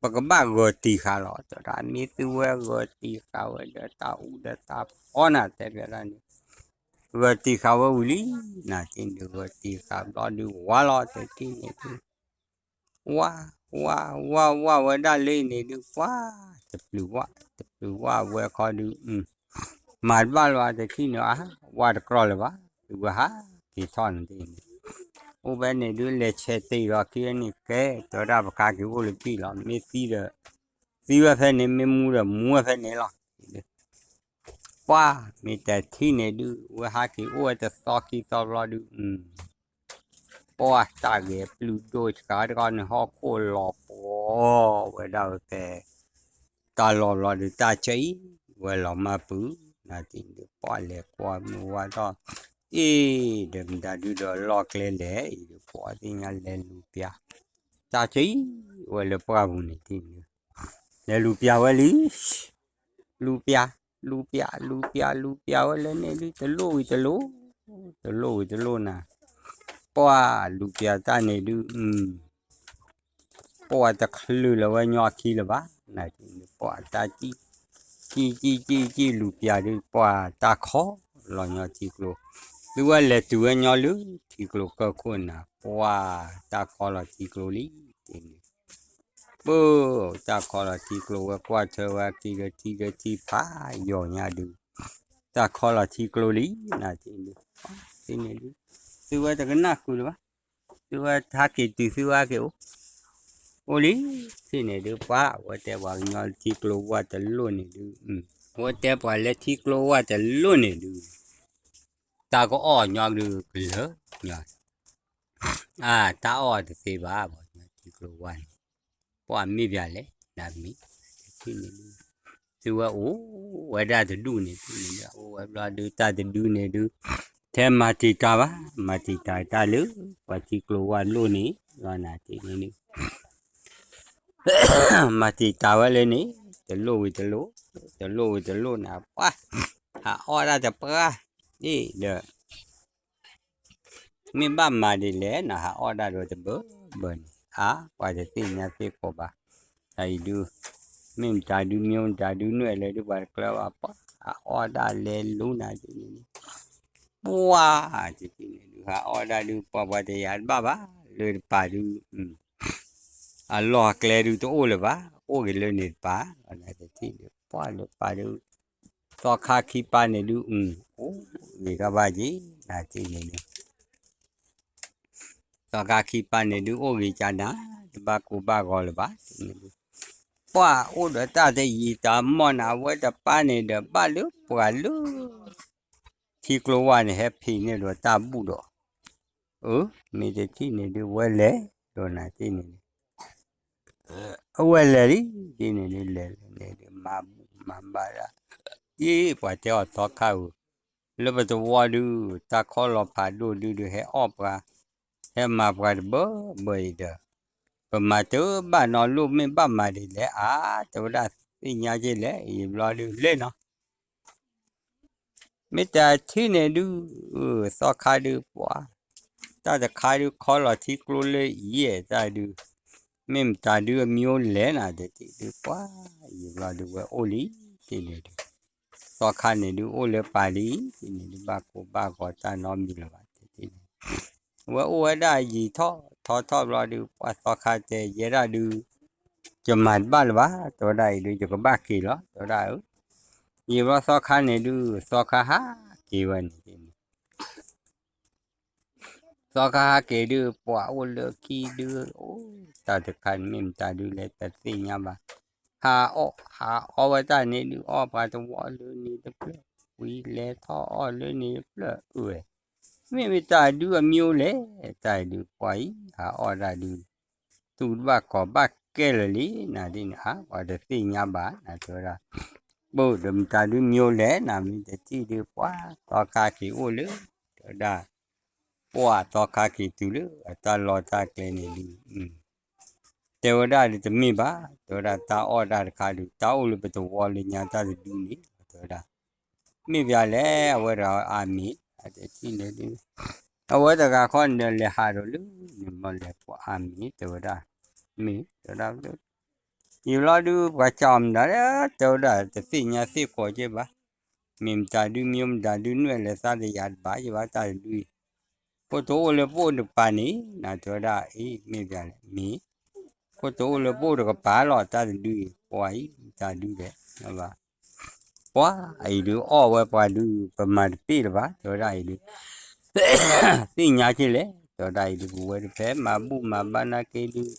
ပကဘၣ်ဂၢၤတံၢ်ဃာ်လီၤ တဲဝဲဒၣ် မ့ၢ်သုဝဲဂၢၤတံၢ်ဃာ်ဝဲဒီးတၢ်အူဒီးတၢ်ဖီနၤ တဲဝဲဒၣ်န့ၣ် ဂၢၤတံၢ်ဃာ်ဝဲဝံၤလံ နၤတထံၣ်န့ၣ်ဒုး ဂၢၤတံၢ်ဃာ်ဘျီဒုး ဝါလီၤ တထံၣ်န့ၣ်ဒုး ဝါ ဝါ ဝါ ဝါဝဲဒၣ်လၢန့ၣ်ဒုး ပှၤ တပျုာ်ဝါ တပျုာ်ဝါဝဲခီဒုး မၤတဘၣ်လၢၤဘၣ် တထံၣ်န့ၣ် အါ ဝါတကြီလၢၤဘၣ် ဒုးဝဲဟးက့ၤထီၣ်န့ၣ်ဒ်န့ၣ် အိၣ်ဖဲန့ၣ်ဒုး လဲၤဆဲးတ့ၢ်လီၤခံန့ၣ် ကဲ တဲဝဲဒၣ် ပကါက့ၤအိၣ်လၢပံၢ်လီၤ မ့ၢ်သံဒီး သံဝဲဖဲန့ၣ် မ့ၢ်မူဒီး မူဝဲဖဲန့ၣ်လီၤ ပှၤ မ့ၢ်တထံၣ်န့ၣ်ဒုး ဝဲဟးက့ၤအိၣ်ဝဲတသီခံသီဘျီဒုး ပှၤတၢ်ဂဲၤပျုၢ်ဒိၣ်ဆှးတခီန့ၣ် ဟီၣ်ခိၣ်လီၤပှီၤဝဲဒၣ်ဝဲဖဲ တၢ်လီၢ်ဘျီဒုး တၢ်ဆၢအံၤ ဝဲလီၤမၢ်ပုၤ နၤတထံၣ်န့ၣ်ဒုး ပှၤလဲၤကွၢ်မုၢ်ဝါထီၣ် အ့ၣ် ဒီးမတၤဒုးဒီးလီၢ်ကျဲလဲၣ်အံၤဒုး ပှၤသ့ၣ်ညါလဲၤလူၤပျၢ် တၢ်ဆၢအံၤ ဝဲလၢပှၢ်ပူၤန့ၣ်တထံၣ်န့ၣ်ဒုး လဲၤလူၤပျၢ်ဝဲလံ လူၤပျၢ် လူၤပျၢ် လူၤပျၢ် လူၤပျၢ်ဝဲလၢန့ၣ်ဒုး တလိၣ်ဝံၤတလိၣ် တလိၣ်ဝံၤတလိၣ်နၤ ပှၤလူၤပျၢ်တၢ်န့ၣ်ဒုး ပှၤတချုးလၢၤဝဲညီခံလၢၤဘၣ် နၤတထံၣ်န့ၣ်ဒုး ပှၤတၢ်စံၣ် စံၣ် စံၣ် စံၣ် စံၣ် လူၤပျၢ်ဒုး ပှၤတၢ်ခီလီၤညီထံကျိ ဒုးဝဲလဲၤတုၤဝဲညီလၢထံကျိကၢၢ်ခိၣ်နၤ ပှၤတၢ်ခီလီၤထံကျိလံ တထံၣ်န့ၣ် ပၢ တၢ်ခီလီၤထံကျိဝဲ ကွၢ်ထွဲဝဲခံဒီးထံဒီးထံဖးယိာ်ညါဒုး တၢ်ခီလီၤထံကျိလံ နၤတထံၣ်န့ၣ်ဒုး တထံၣ်န့ၣ်ဒုး သုဝဲတကနၣ်ဃုာ်လၢၤဘၣ် သုဝဲဟးက့ၤတုၤသုဝဲဟဲက့ၤအိၣ် အိၣ်လံ တထံၣ်န့ၣ်ဒုး ပှၤ အဝဲတဲပှၤကညီလၢထံကျိဝဲတလိၣ်န့ၣ်ဒုး အဝဲတဲပှၤလၢထံကျိဝဲတလိၣ်န့ၣ်ဒုး တၢ်ကအီၣ်ညီဒုးကလၢာ်ညီ အါ တၢ်အီၣ်တသ့ဘၣ် ပှၤကညီထံကျိဝဲန့ၣ် ပှၤမ့ၢ်ပျၢ်လဲၣ် နမံၤ တထံၣ်န့ၣ်ဒုး တုၤဝဲအိၣ်ဝဲဒၣ်တဒူၣ်န့ၣ် အိၣ်ဝဲဘျီဒုး တၢ်တဒုန့ၣ်ဒုး ထဲမၤတံာ်တာ်ဘၣ်, မၤတံာ်တာ်တၢ်လၢ ပှၤထံကျိဝၢ်လိၣ်န့ၣ် လီၤနၤတ့ၢ်န့ၣ်ဒုး မၤတံာ်တာ်ဝဲလၢန့ၣ် တလိၣ်ဝံၤတလိၣ်, တလိၣ်ဝံၤတလိၣ်န့ၣ် ပှၤ ဟးအီၣ်ဒၣ်တပှၢ်, အ့ၣ်ဒီး မ့ၢ်ဘၣ်မၤဒ်လဲၣ်န့ၣ် ဟးအီၣ်ဒၣ်ဒီးတဘၢဘၢန့ၣ် အါ ပှၤတသ့ၣ်ညါသ့ၣ်ကိးဘၣ်, တၢ်အံၤဒုး မ့ၢ်မတၤဒုးမံမတၤဒုးနွဲၣ်လၢဒုးပှၤတကျၢၤဘၣ် ပှၤ ဟးအီၣ်ဒၣ်လဲၤလူနၤဒ်န့ၣ်န့ၣ် ပှၤ တသ့ၣ်န့ၣ်ဒုး ဟးအီၣ်ဒၣ်ဒုး ပှၤပှၤတယာ်တဘၣ်ဘၣ် လၢတပၤဒုး အလီၢ်အကျဲဒုးတအိၣ်လၢၤဘၣ်, အိၣ်က့ၤလၢန့ၣ်တပၤ, လီၤနၤတထံၣ်ဒုး ပှၤလၢပၤဒုး သီခါခံပၢ်န့ၣ်ဒုး အိၣ်ဂ့ၤကဘၣ်က့ၤ နၤတ့ၢ်န့ၣ်ဒုး သီခါခံပၢ်န့ၣ်ဒုး အိၣ်ဂ့ၤကနၤ တဘၣ်ကိၢ်ဘၣ်ဂီၤလၢၤဘၣ်, ပှၤအိၣ်ဒီးတၢ်တယံာ်တၢ်မီၢ်န့ၣ် အဝဲတပၢ်န့ၣ်ဒီး ဘၣ်လၢပှၤလၢ ထံကျိဝၢ်န့ၣ် ဟဲဖံးန့ၢ်ဒီးတၢ်ဘူၣ်ဒီး အၢ မ့ၢ်တထံၣ်န့ၣ်ဒုး ဝဲလဲၤ ဒီးနၤတ့ၢ်န့ၣ်ဒုး အဝဲလဲၤလံ ဒ်န့ၣ်ဒုး လဲၤလၢန့ၣ်ဒုး မၤဘူၣ်မၤဘါဒၣ် အ့ၣ် ပှၤတဲအီၤသီခါဧၢ, လၢပတဝီဒုး တၢ်ခီလီၤဖးဒိၣ်ဒုးဒုး ဟဲအီၣ်ပှၤ ဟဲမၤပှၤတဘၢဘၢအံၤဒီး ပမၤတဘၣ်နီတလိၣ် မ့ၢ်ဘၣ်မၤဒ်လဲၣ် အါ တဲဝဲဒၣ်သ့ၣ်ညါက့လဲၣ် ယံာ်ဘျီဒုးလဲၣ်နီၤ မ့ၢ်တထံၣ်န့ၣ်ဒုး သီခါဒုးပှၤ တၢ်တခါဒုး ခီလီၤထံကျိလၢယဲၢ် တၢ်ဒုး မ့ၢ်မတၤဒုးအမံၤအိၣ်လဲၣ်နၤ တထံၣ်ဒုးပှၤ ယံာ်ဘျီဒုးဝဲအိၣ်လံ တ့ၢ်န့ၣ်ဒုး သီခါန့ၣ်ဒုးအိၣ်လၢပၤလံ တ့ၢ်န့ၣ်ဒုး ဘၣ်ကိၢ်ဘၣ်ဂီၤတၢ်နီတမံၤလၢၤဘၣ် တထံၣ်န့ၣ် ဝဲအိၣ်ဝဲဒၣ်ယံာ်ထီၣ်ထီထီၣ်ဘျီဒုး ပှၤသီခါတဲ ယဲဒၣ်ဒုး ယမၤတဘၣ်လၢၤဘၣ် တဲဝဲဒၣ်အံၤဒုး ယကဘၣ်က့ၤလီၤ တဲဝဲဒၣ်အၢ ယံာ်ဘျီသီခါန့ၣ်ဒုး သီခါဟးက့ၤဝဲန့ၣ် သီခါဟးက့ၤဒုး ပှၤအိၣ်လၢခံဒုး အိၣ်တၢ်တခါန့ၣ် မ့ၢ်မတၤဒုးလဲၣ် တသ့ၣ်ညါဘၣ် ဟးအီၣ် ဟးအီၣ်ဝဲတၢ်န့ၣ်ဒုး အီၣ်ပှၤတဝီလၢန့ၣ်တဖျၢၣ် ဝံၤလဲၤထီၣ်အီၣ်လၢန့ၣ်တဖျၢၣ် အၢ မ့ၢ်မတၤဒုးအမံၤအိၣ်လဲၣ် တၢ်ဒုးပှၤအံၤ ဟးအီၣ်ဒၣ်ဒုး သူၣ်တဘၣ်ကီၢ်ဘၣ်ကဲလၢာ်လံ နၤဒ်န့ၣ် အါ ပှၤတသ့ၣ်ညါဘၣ် နၤတဲဝဲဒၣ် ပၢၢ်ဒီးမတၤဒုးမံၤအိၣ်လဲၣ် နၤမ့ၢ်တထံၣ်ဒုး ပှၤသီခါက့ၤအိၣ်လၢ တဲဝဲဒၣ် ပှၤသီခါက့ၤတုၤလၢ အတၢ်လီၢ်တၢ်ကျဲန့ၣ်ဒုး တဲဝဲဒၣ်ဒုးတမ့ၢ်ဘၣ် တဲဝဲဒၣ်တၢ်အီၣ်တၢ်တခါဒုး တၢ်အိၣ်လၢပတဝီလၢညါတၢ်တဒုန့ၣ် တဲဝဲဒၣ် မ့ၢ်ပှၤလဲၣ် အဝဲတဂၤအါမံၤ အတထံၣ်န့ၣ်ဒုး အဝဲတဂၤခီန့ၣ်ဒီးလဲၤဟးဒီးလၢ န့ၣ်ဘျီလဲၤပှၤအါမံၤ တဲဝဲဒၣ် မ့ၢ်တဲဝဲဒၣ် ယံာ်ဘျီဒုး ပှၤစံးအီၤမနုၤလဲၣ် တဲဝဲဒၣ် တသ့ၣ်ညါသ့ၣ်ကိးက့ဘၣ် မ့ၢ်မတၤဒုးမံၤ မတၤဒုးနွဲၣ်လဲၤသးတယာ်တဘၣ်ယဘၣ်တၢ်တဒုအံၤ ဖိတအိၣ်လၢပအိၣ်တပၤန့ၣ် နၤတဲဝဲဒၣ် အ့ မ့ၢ်ပှၤလဲၣ် မ့ၢ် ဖိတအိၣ်လၢပအိၣ်တကပၤလီၤ တၢ်တဒုအံၤ ပှၤအံၤ မတၤဒုလဲၣ် ဘၣ် ပှၤအံၤဒုးအီၣ်ဝဲပှၤဒုး ပမၤတပ့ၢ်လၢၤဘၣ် တဲဝဲဒၣ်အံၤဒုး သ့ၣ်ညါက့လဲၣ် တဲဝဲဒၣ်အံၤဒုး ပဝဲတဖဲမၤဘူၣ်မၤဘါနာ်က့ဒုး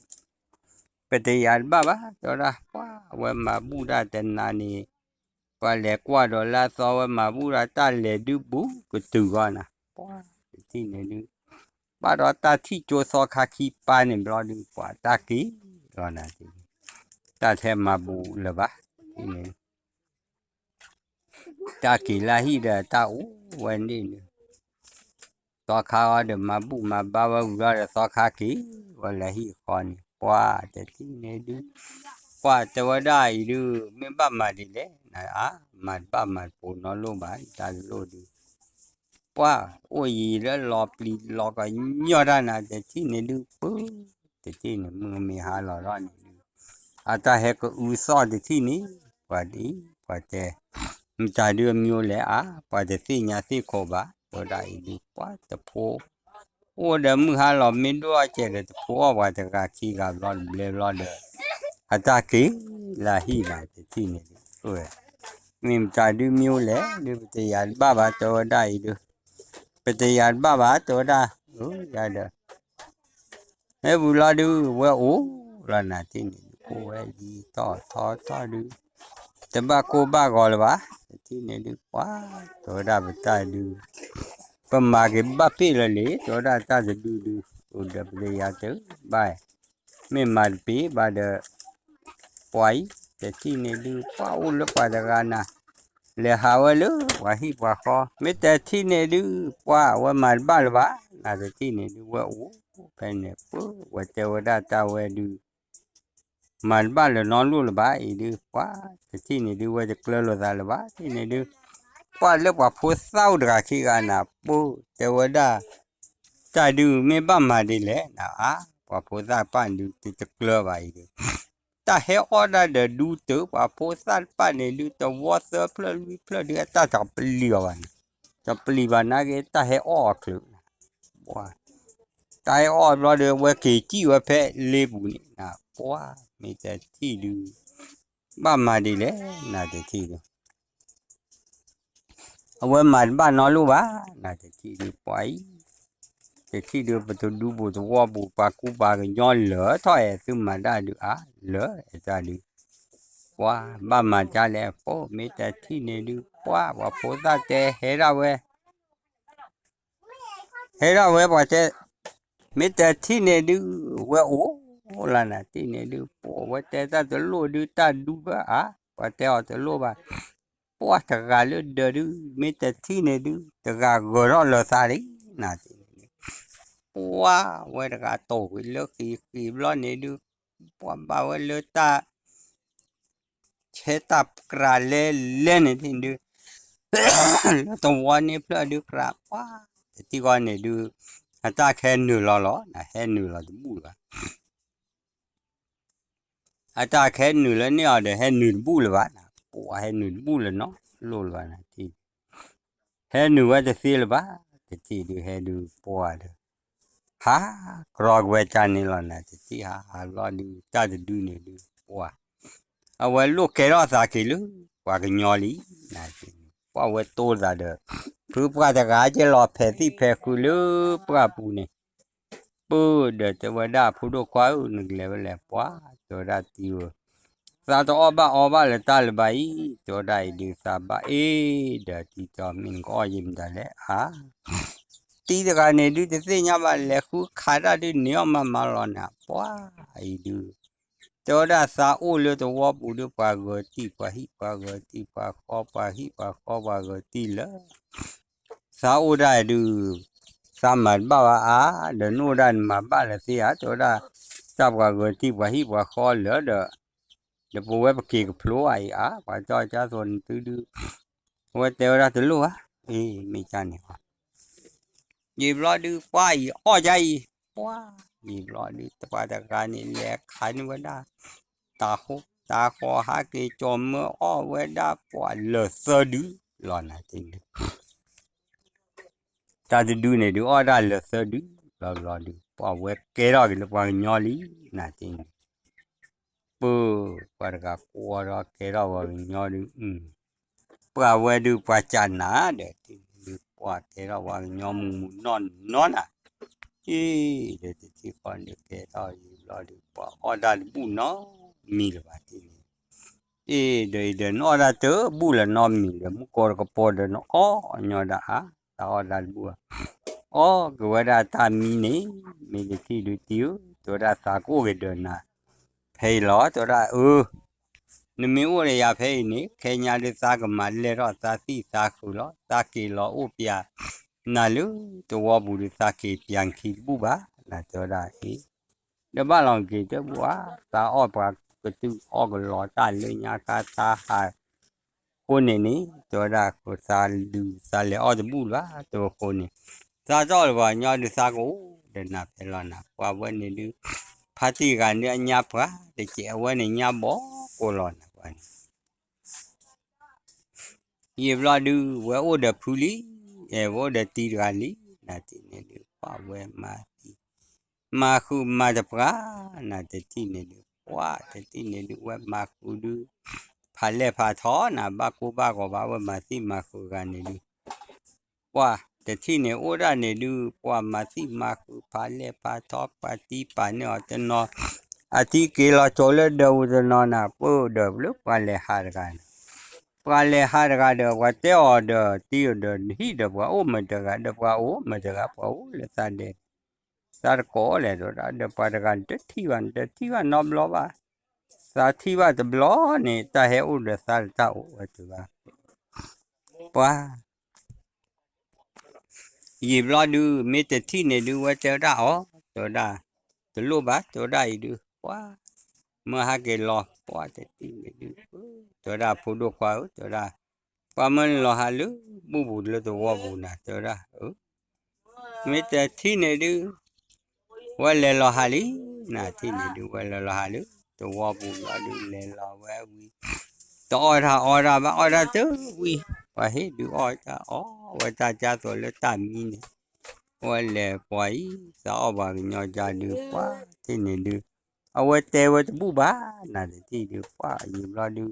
ပတယာ်တဘၣ်ဘၣ် တဲဝဲဒၣ် ပှၤအဝဲမၤဘူၣ်ဒၣ်တနၤန့ၣ် ပှၤလဲၤကွၢ်ဒီးလၢအသီဝဲမၤဘူၣ်ဒၣ်တၢ်လဲၤဒုးဘူးကတုၤဂီၢ်နၤ ပှၤတထံၣ်န့ၣ်ဒုး ဘၣ်ဒီးတၢ်ထံၣ်ကၠိသီခါခံပၢ်န့ၣ်ဘျီဒုး ပှၤတၢ်က့ၤလီၤနၤ တထံၣ်န့ၣ် တၢ်ထဲမၤဘူၣ်လၢၤဘၣ် တထံၣ်န့ၣ် တၢ်က့ၤလၢဟံၣ်ဒီးတၢ်အိၣ်ဝဲန့ၣ်န့ၣ် သီခါအီၤဒီးမၤဘူၣ်မၤဘါဝဲဝံၤလီၤဒီးသီခါက့ၤဝဲလၢဟံၣ်ဃီန့ၣ် ပှၤတထံၣ်န့ၣ်ဒုး ပှၤတဲဝဲဒၣ်အံၤဒုး မ့ၢ်ဘၣ်မၤဒ်လဲၣ် နအါ မၤတဘၣ်မၤတပိာ်နီတလိၣ်ဘၣ် တၢ်တလိၣ်ဒုး ပှၤအိၣ်ယံၤလၢလီၤပျံၤလီၤကညီတၢ်နၤ တထံၣ်န့ၣ်ဒုး ပၢ တထံၣ်န့ၣ် မုၢ်မ့ၢ်ဟါလီၤထီၣ်န့ၣ်ဒုး အတၢ်ဟဲကအုသီၣ်တထံၣ်န့ၣ် ပှၤဒ် ပှၤတဲ မတၤဒုးအမံၤအိၣ်လဲၣ် အါ ပှၤတသ့ၣ်ညါသ့ၣ်ခိးဘၣ် တဲဝဲဒၣ်အံၤဒုး ပှၤတဖိ အိၣ်ဒီးမုၢ်ဟါလီၤမ့ၢ်ဒိၣ်အီၣ်ကဲဒီးတဖိအီၣ်ပှၤတဂၤခံဂၤဘျီတဘျဲဘျီဒီး အတၢ်က့ၤလၢဟံၣ်နၤ တထံၣ်န့ၣ်ဒုး မ့ၢ်မတၤဒုးမံၤအိၣ်လဲၣ် ဒုးပတယာ်တဘၣ်ဘၣ် တဲဝဲဒၣ်အံၤဒုး ပတယာ်တဘၣ်ဘၣ် တဲဝဲဒၣ် ယၤဒီး မ့ၢ်ဝံၤလီၤဒုး ဝဲအိၣ်လီၤနၤတထံၣ်န့ၣ်ဒုး အိၣ်ဝဲယံာ်ထီၣ်ထီထီၣ်ဒုး တဘၣ်ကိၢ်ဘၣ်ဂီၤလၢၤဘၣ် တထံၣ်န့ၣ်ဒုး ပှၤ တဲဝဲဒၣ်ပတၢ်ဒုး ပမၤက့ၤဘၣ်ပ့ၢ်လၢာ်လံ တဲဝဲဒၣ်တၢ်တဒုဒုး အိၣ်ဒီးပတယာ်တဘၣ် မ့ၢ်မၤတပ့ၢ်ဘၣ်ဒီး ပှၤအံၤ တထံၣ်န့ၣ်ဒုး ပှၢ်အိၣ်လၢပှၤတဂၤနၤ, လဲၤဟးဝဲလၢပှၤဟံၣ်ပှၤဃီ, မ့ၢ်တထံၣ်န့ၣ်ဒုး ပှၢ်ဝဲမၤတဘၣ်လၢၤဘၣ်, နတထံၣ်န့ၣ်ဒုး ဝဲအိၣ်ဖဲန့ၣ် ပဝဲတဲဝဲဒၣ်တၢ်ဝဲဒုး မၤတဘၣ်လၢၤနီတဘျီလၢၤဘၣ်အံၤဒုး ပှၢ်တထံၣ်န့ၣ်ဒုး ဝဲတကျၢလိာ်သးလၢၤဘၣ် တထံၣ်န့ၣ်ဒုး ပှၢ်လၢပှၤဖိသၣ်အိၣ်တဂၤခံဂၤနၤ ပတဲဝဲဒၣ် တၢ်ဒုးမ့ၢ်ဘၣ်မၤဒ်လဲၣ်နၤ အါ ပှၤဖိသၣ်တဖၣ်ဒုး တတကျၢဘၣ်အံၤဒုး တၢ်ဟဲအီၣ်ဒၣ်ဒီးဒူတၢ် ပှၤဖိသၣ်တဖၣ်န့ၣ်ဒုး တဝီသၢဖျၢၣ်လွံၢ်ဖျၢၣ်ဒုး အတၢ်တပျံၤအီၤဘၣ်န့ၣ်, တပျံၤဘၣ်နာ်က့ တၢ်ဟဲအီၣ်အီၤချုး တၢ်ဟဲအီၣ်ဘျီဒီး အဝဲက့ၤစံၣ်ဝဲဖဲလ့ပူၤန့ၣ် ပှၢ်မ့ၢ်တထံၣ်ဒုး ဘၣ်မၤဒ်လဲၣ် နတထံၣ်ဒုး အဝဲမၤတဘၣ်နီတဘျီဘၣ် နတထံၣ်ဒုး ပှၢ်အံၤ တထံၣ်ဒုး ပတဒူပူၤတဝီပူၤ ပှၤကူပှၤကညီလၢာ်ထီၣ်အဲၣ်သုမၤတၢ်ဒုး အါ လၢာ်အဲၣ်တၢ်ဒုး ပှၢ်ဘၣ်မၤတၢ်လဲၣ် ပမ့ၢ်တထံၣ်န့ၣ်ဒုး ပှၢ်ပှၤဖိသၣ်တဲဟဲဒၣ်ဝဲ ဟဲဒၣ်ဝဲပှၤတဲ မ့ၢ်တထံၣ်န့ၣ်ဒုး ဝဲအိၣ်လၢနၤတထံၣ်န့ၣ်ဒုး ပဝဲတဲတၢ်တလိၣ်ဒုး တၢ်ဒူဘၣ်အါ ပှၤတဲအီၤတလိၣ်ဘၣ် ပှၢ်တဂၤလၢဒၢးဒုး မ့ၢ်တထံၣ်န့ၣ်ဒုး တဂၤဂၢၤထီၣ်လၢၤသးလံ နၤတထံၣ်န့ၣ်ဒုး ပှၢ်ဝဲတဂၤတိာ်ဝံၤလၢဃံဃံဘျီန့ၣ်ဒုး ပှၢ်ဘၣ်ဝဲလၢတၢ် ဆဲတၢ်ကြးလဲလဲန့ၣ်ဒုး လၢတဝီန့ၣ်ဖျၢၣ်ဒုးကြး ပှၢ်တထံၣ်ဃီန့ၣ်ဒုး အတၢ်ခဲနုာ်လီၤလီၤ နဟဲနုာ်လီၤတဘူၣ်လၢၤဘၣ် အတၢ်ခဲနုာ်လၢန့ၢ်အီၤဒီး ဟဲနုာ်တဘူၣ်လၢၤဘၣ်နၤ ပှၢ်ဟဲနုာ်တဘူၣ်လၢၤနီတဘျီလၢၤဘၣ်နၤ ဟဲနုာ်ဝဲတသ့လၢၤဘၣ် တထံၣ်ဒုးဟဲဒုးပှၢ်ဒီး ဟးကြီကဝဲတၢ်န့ၣ်လီၤနၤ တထံၣ်ဟးဟးဘျီဒုး တၢ်တဒုန့ၣ်ဒုး ပှၢ် အဝဲလိၣ်ကဲထီၣ်သးက့ၤလၢ ပှၤကညီလံ နၤ ပှၢ်ဝဲတိၢ်သးဒီး ဖုပှၢ်တဂၤကဲလီၤဖဲးသံၣ်ဖဲးဃုာ်လၢပှၢ်ပူၤန့ၣ် ပၢၢ်ဒီးတဲဝဲဒၣ် ဖိဒိၣ်ခွါဧၢ နကလဲၤဝဲလဲၣ် ပှၢ်တဲဝဲဒၣ်တံၤဧၢ သးတအီၣ်ဘၣ်အီဘၣ်လၢတၢ်လၢၤဘၣ်အံၤ တဲဝဲဒၣ်အံၤဒုး သးဘၣ်အ့ၣ်ဒီးတံၤတီ မ့ၢ်နကအီၣ်ယံၤမတၤလဲၣ် အါ တံၤတဂၤန့ၣ်ဒုး တသ့ၣ်ညါဘၣ် လဲၤဃုခးတၢ်ဒုးန့ၢ်အီၣ်မးမးလီၤနၤ ပှၢ်အံၤဒုး တဲဝဲဒၣ်သးအိၣ်လၢတဝီပူၤဒုး ပှၤဂၢၤတံၢ် ပှၤဟံၣ်ပှၤဂၢၤတံၢ် ပှၤဃီပှၤဟံၣ်ပှၤဃီပှၤဂၢၤတံၢ်လၢ သးအိၣ်ဒၣ်ဒုး သးမၤတဘၣ်ဘၣ်အါ ဒီးနအိၣ်ဒၣ်နမၤဘၣ်လၢၤသ့ဧါ တဲဝဲဒၣ် တၢ်ပှၤဂၢၤတံၢ်ပှၤဟံၣ်ပှၤဃီလၢာ်ဒီး ဒီးပဝဲပက့ၤကဖျိဧါအံၤအါ ပှၤကၠီကၠီသိးနသုဒုး အဝဲတဲဝဲဒၣ်တလိၣ်ဧါ အ့ မ့ၢ်ကၢ်န့ၣ် ယံာ်ဘျီဒုး ပှၢ်အံၤအီၣ်ယါအံၤ ပှၢ် ယံာ်ဘျီဒုး ပှၤတဂၤန့ၣ် လဲၤခးန့ၢ်ဝဲဒၣ် တၤဟိ တၤဃီၤ ဟးက့ၤကၠီၤမၢအီၣ်ဝဲဒၣ်ပှၢ်လၢာ်သၢဒုလီၤနၤတ့ၢ်ဒုး တၢ်တဒုန့ၣ်ဒုး အီၣ်ဒၣ်လၢာ်သၢဒုလီၤဘျီဒုး ပှၢ်ဝဲကဲထီၣ်က့ၤလၢပှၤကညီလံ နၤတ့ၢ်န့ၣ် ပၢၢ် ပှၤတဂၤကွၢ်ဒီးကဲထီၣ်ပှၤကညီဒုး ပှၢ်ဝဲဒုးပှၤကၢ်နၤဒီးတ့ၢ်ဒုး ပှၢ်ကဲထီၣ်ပှၤကညီမုၢ်မုၢ်နီၢ်နီၢ်နၤ အ့ၣ် ဒီးတထံၣ်ဃီဒုးကဲထီၣ်ယံာ်ဘျီဒုး ပှၤအီၣ်တၢ်တဘူၣ်နီတမံၤလၢၤဘၣ်တ့ၢ်န့ၣ် အ့ၣ် ဒီးအံၤဒီးနအီၣ်တၢ်တဘူၣ်လၢၤနီတမံၤဒီး မူကီၢ်တကပီၤဒီးနအီၣ်ညီဒၣ်ဧါ တၢ်အီၣ်တၢ်တဘူၣ်ဧါ အီၣ်က့ၤဝဲဒၣ်တၢ်မံန့ၣ် မ့ၢ်တထံၣ်ဒုးတံၤဧၢ တဲဝဲဒၣ်သးကအိၣ်က့ၤဒီးနၤ ဖဲအံၤလီၤ တဲဝဲဒၣ်အၢ နမ့ၢ်အိၣ်ဒီးယၤဖဲအံၤန့ၣ် ခဲညါဒုးသးကမၤလဲၢ်ထီၣ်သးသံၣ်သးဃုာ်လီၤ သးက့ၤလီၤအိၣ်ပျး နၤလၢတဝီပူၤဒုးသးက့ၤပျးခံတဘူၣ်ဘၣ် နတဲဝဲဒၣ်အ့ၣ် ဒီးဘၣ်လီၤက့ၤတဘူၣ်ဧါ သးအီၣ်ပှၤကတုၤအီၣ်ကလီတၢ်လၢညါခါသးဟး အဃိန့ၣ်န့ၣ် တဲဝဲဒၣ်သးဒုးသးလဲၤအီၣ်တဘူၣ်လၢၤဘၣ် တဲဝဲအဃိန့ၣ် သးတီၢ်လၢပှၤကညီဒုးသးကအိၣ်ဒီးနၤဖဲလီၤနၤ ပှၤဝဲန့ၣ်ဒုး ဖါတံၢ်ဂၤန့ၣ်အညါပှၤတကဲး အဝဲန့ၣ်ညါဘီကိးလီၤနၤပှၤန့ၣ် ယံာ်ဘျီဒုး ဝဲအိၣ်ဒီးဖုလံ, ဝဲအိၣ်ဒီးတံၤတဂၤလံ, နတထံၣ်န့ၣ်ဒုး ပှၢ်ဝဲမၤသံ, မၤဃုာ်မၤတပှၢ်, နတထံၣ်န့ၣ်ဒုး ပှၢ်တထံၣ်န့ၣ်ဒုး ဝဲမၤဃုာ်ဒုး, ဖးလဲၢ်ဖးထီနၤ ဘၣ်ကိၢ်ဘၣ်ဂီၤဘၣ် ဝဲမၤသံမၤဃုာ်ဂၤန့ၣ်ဒုး ပှၢ်တထံၣ်န့ၣ်အိၣ်ဒၣ်န့ၣ်ဒုး ပှၢ်မၤသံမၤဃုာ်ဖးလဲၢ်ဖးထီ ပှၤတံၢ်ပာ်န့ၢ်အီၤတနီၤ, အတံၢ်က့ၤလီၤကၠိလၢဒၢးပူၤတနီၤနၤ ပၢၢ်ဒီးလၢပှၤလဲၤဟးတဂၤန့ၣ်, ပှၤလဲၤဟးတဂၤဒီး ပှၤတဲအီၤဒီး တံၢ်ဒီးနဟံၣ်ဒီးပှၤအိၣ်မတၤတဂၤ ဒီးပှၤအိၣ်မတၤတဂၤ ပှၤအိၣ်လၢသးဒဲး, သးတကိးလဲၣ်ဒီး ဒီးပှၤတဂၤန့ၣ် တထံၣ်ဘၣ် တထံၣ်ဘၣ်နီတဘျီဘၣ်, သးထံၣ်ဘၣ်တဘျီန့ၣ် တၢ်ဟဲအိၣ်ဒီးသးတၢ်အိၣ်ဝဲတဂၤ, ပှၤ ယံာ်ဘျီဒုး မ့ၢ်တထံၣ်န့ၣ်ဒုး ဝဲတဲဝဲဒၣ်အီၤ တဲဝဲဒၣ်, တလိၣ်ဘၣ် တဲဝဲဒၣ်အံၤဒုး ပှၤ မၢဟးက့ၤလီၤ ပှၤတထံၣ်န့ၣ်ဒုး, တဲဝဲဒၣ်ဖိဒိၣ်ခွါဧၢ တဲဝဲဒၣ်, ပှၤမၢနလီၤဟးလၢ ဘူၣ်ပူၤလၢသဝီပူၤနၤ တဲဝဲဒၣ်, မ့ၢ်တထံၣ်န့ၣ်ဒုး ဝဲလဲၤလီၤဟးလံ, နထံၣ်န့ၣ်ဒုး ဝဲလဲၤလီၤဟးလၢ သဝီပူၤလီၤဒုး လဲၤလီၤဝဲဝံၤ, တအီၣ်တၢ်အီတၢ်ဘၣ် အီၣ်တၢ်တဝံၤ, ပှၤဟ့ၣ်ဒုးအီၣ်တၢ်အီဝဲတၢ်ကၢ်သိးလၢတၢ်မံန့ၣ်, ဝဲလဲၤပှၤအံၤ သးအီၣ်ပှၤကညီကၢ်ဒုး ပှၤထံၣ်န့ၣ်ဒုး, အဝဲတဲဝဲတဘူၣ်ဘၣ် နတထံၣ်ဒုး ပှၤယံာ်ဘျီဒုး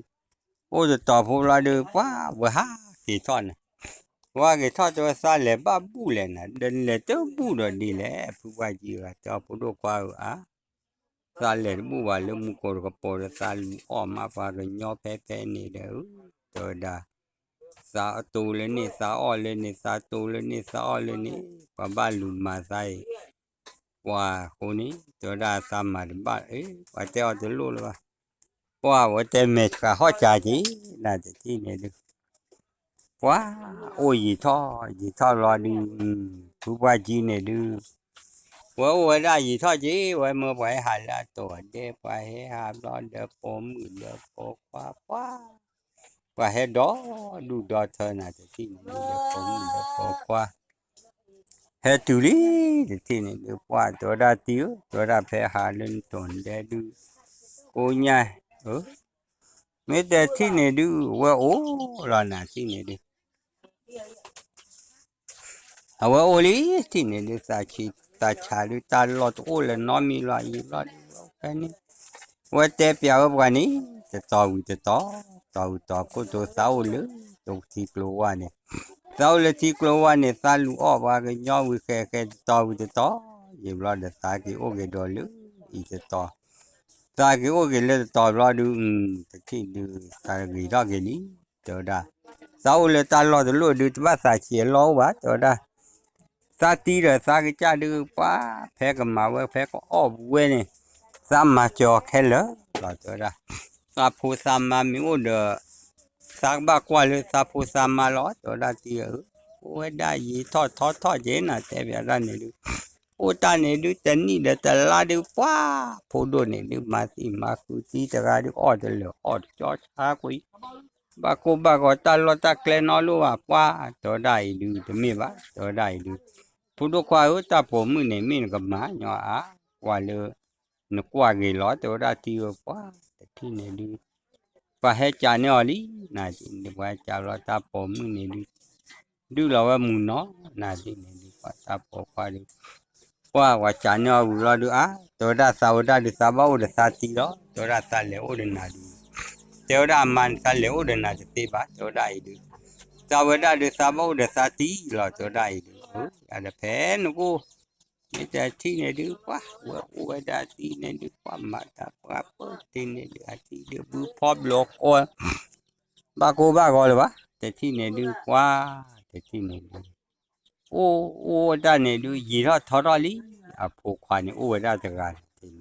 အိၣ်တတီၤဖိဘျီဒုး ပှၤဝဲဟးက့ၤထီၣ်န့ၣ်, ဝဲဟးက့ၤထီၣ်တဲဝဲသးလဲၤဘၣ်ဘူၣ်လဲၣ်နၤ ဒီးလဲၤတဘူၣ်ဒီးဒ်လဲၣ် ဖုပှၢ်ကံဂၤ တဲအီၤဖိဒိၣ်ခွါဧၢဧါ, သးလဲၤတဘူၣ်ဘၣ်လၢမူခိၣ်တကပီၤဒီးသးလူၤအီၣ်မးပှၤကညီဖဲဖဲန့ၣ်ဒီး, တဲဝဲဒၣ် သးတိလၢန့ၣ် သးအီၣ်လၢန့ၣ် သးတိလၢန့ၣ် သးအီၣ်လၢန့ၣ်, ပှၤဘၣ်လူၤမၤသးအံၤ, ပှၤအဃိန့ၣ် တဲဝဲဒၣ်သးမၤတဘၣ်, ပှၤတဲအီၤတလိၣ်လၢၤဘၣ်, ပှၤဝဲတဲမဲာ်ဆှးဟီၣ်စၢ်က့ၤ နတထံၣ်န့ၣ်ဒုး, ပှၤအိၣ်ယံာ်ထီၣ်ယံာ်ထီၣ်လီၤဒုး, ဖုပှၢ်ကံန့ၣ်ဒုး ဝဲအိၣ်ဝဲဒၣ်ယံာ်ထီၣ်က့ၤ ဝဲမၢပှၤဟဲဟးလၢအတီၢ်ဒဲး ပှၤဟဲဟးဘျီဒီးပိာ်မုၣ်ဒီးပိာ်ခွါ ပှၤ ပှၤဟဲဒီဒူၣ်ဒီထၢနၤ တထံၣ်န့ၣ်ဒုး ဒီးပိာ်မုၣ်ဒီးပိာ်ခွါ ဟဲတုၤလံ တထံၣ်န့ၣ်ဒုး ပှၤတဲဝဲဒၣ်တံၤဧၢ တဲဝဲဒၣ်ဖဲဟးလၢနတီၢ်ဒဲးဒုး ကိးညါ မ့ၢ်တထံၣ်န့ၣ်ဒုး ဝဲအိၣ်လီၤနၤထံၣ်န့ၣ်ဒုး အဝဲအိၣ်လံ ထံၣ်န့ၣ်ဒုး သးဆံးသးဆးဒုး တၢ်လီၢ်တအိၣ်လၢၤနီတမံၤလီၤ ယံာ်ဘျီဒုး ဝဲဖဲန့ၣ် ဝဲတဲပျးဝဲပှၤန့ၣ် တတီၤဝံၤတတီၤ တီၤဝံၤတီၤ ခိၣ်တိသးအိၣ်လၢ တိၤထံကျိဝါန့ၣ် သးအိၣ်လၢထံကျိဝါန့ၣ် သးလူၤအီၣ်ပှၤကညီဝံၤဃဲးဃဲး တတီၤဝံၤတတီၤ ယံာ်ဘျီဒီး သးက့ၤအိၣ်က့ၤဒီးလၢအံၤတတီၤ သးက့ၤအိၣ်က့ၤလၢတတီၤဘျီဒုး တထံၣ်ဒုး သးဂ့ၤထီၣ်က့ၤလံ တဲဝဲဒၣ် သးအိၣ်လၢတၢ်လီၢ်တလိၣ်ဒုး တဘၣ်သးဆံးအလီၢ်အိၣ်ဘၣ် တဲဝဲဒၣ် သးတံၤဒီးသးကစၢ်ဒုး ပှၤဖဲကမၤဝဲ ဖဲကအီၣ်ပူၤဝဲန့ၣ် သးမၤစၢၤအီၤခဲလၢာ်လီၤ တဲဝဲဒၣ် သးဖိသးမါမ့ၢ်အိၣ်ဒီး သးကဘၣ်ကွၢ်လၢသးဖိသးမါလီၤ တဲဝဲဒၣ်တံၤဧၢ အိၣ်ဝဲဒၣ်ယံာ်ထီၣ်ထီထီၣ်က့ၤနၤ တဲပျးတၢ်န့ၣ်ဒုး အိၣ်တၢ်န့ၣ်ဒုး တနံၣ်ဒီးတလါဒုး ပှၤဖိဒိၣ်န့ၣ်ဒုး မၤသံမၤဃုာ်တံၤတဂၤဒုး အီၣ်တလၢာ်အီၣ်တကၠီဆါကွံာ် ဘၣ်ကိၢ်ဘၣ်ဂီၤတၢ်လီၢ်တၢ်ကျဲနီတလိၣ်ဘၣ် ပှၤ တဲဝဲဒၣ်အံၤဒုး တမ့ၢ်ဘၣ် တဲဝဲဒၣ်အံၤဒုး ဖိဒိၣ်ခွါဧၢ တၢ်ပိာ်မုၣ်န့ၣ် မ့ၢ်နကမၤညီအါ ကွၢ်လၢ နကွၢ်ဂ့ၤလီၤ တဲဝဲဒၣ်တံၤဧၢ ပှၤ တထံၣ်န့ၣ်ဒုး ပှၤဟဲကးန့ၢ်အီၤလံ နၤဒုး ပှၤဟဲကးလီၤတၢ်ပိာ်မုၣ်န့ၣ်ဒုး ဒုးလီၤဝဲမုၢ်နီၤ နၤဒုးန့ၣ်ဒုး ပှၤတၢ်ပိာ်ခွါဒုး ပှၤ ပှၤကးန့ၢ်အီၤဝံၤလီၤဒုး အါ တဲဝဲဒၣ်သးဝဲဒၣ်ဒုး သးဘၣ်အိၣ်ဒီးသးတံၤလီၤ တဲဝဲဒၣ်သးလဲၤအိၣ်ဒီးနၤဒုး တဲဝဲဒၣ်အမါန့ၣ် သးလဲၤအိၣ်ဒီးနၤတသ့ဘၣ် တဲဝဲဒၣ်အံၤဒုး သးဝဲဒၣ်ဒုး သးဘၣ်အိၣ်ဒီးသးတံၤလီၤ တဲဝဲဒၣ်အံၤဒုး အါဒီးဖဲနကအိၣ် မ့ၢ်တထံၣ်န့ၣ်ဒုး ပှၤ ဝဲအိၣ်ဝဲဒၣ်တံၤန့ၣ်ဒုး ပှၤမၤတၢ်ပှၤပၢတ့ၢ်န့ၣ်ဒုး အတံၤဒုး ဘုဖီဘျီကီ ဘၣ်ကိၢ်ဘၣ်ဂီၤလၢၤဘၣ် တထံၣ်န့ၣ်ဒုး ပှၤ တထံၣ်န့ၣ်ဒုး အိၣ် အိၣ်ဝဲဒၣ်န့ၣ်ဒုး ယံာ်ထီၣ်ထီထီၣ်လံ အဖိခွါန့ၣ် အိၣ်ဝဲဒၣ်တဂၤန့ၣ် အိၣ်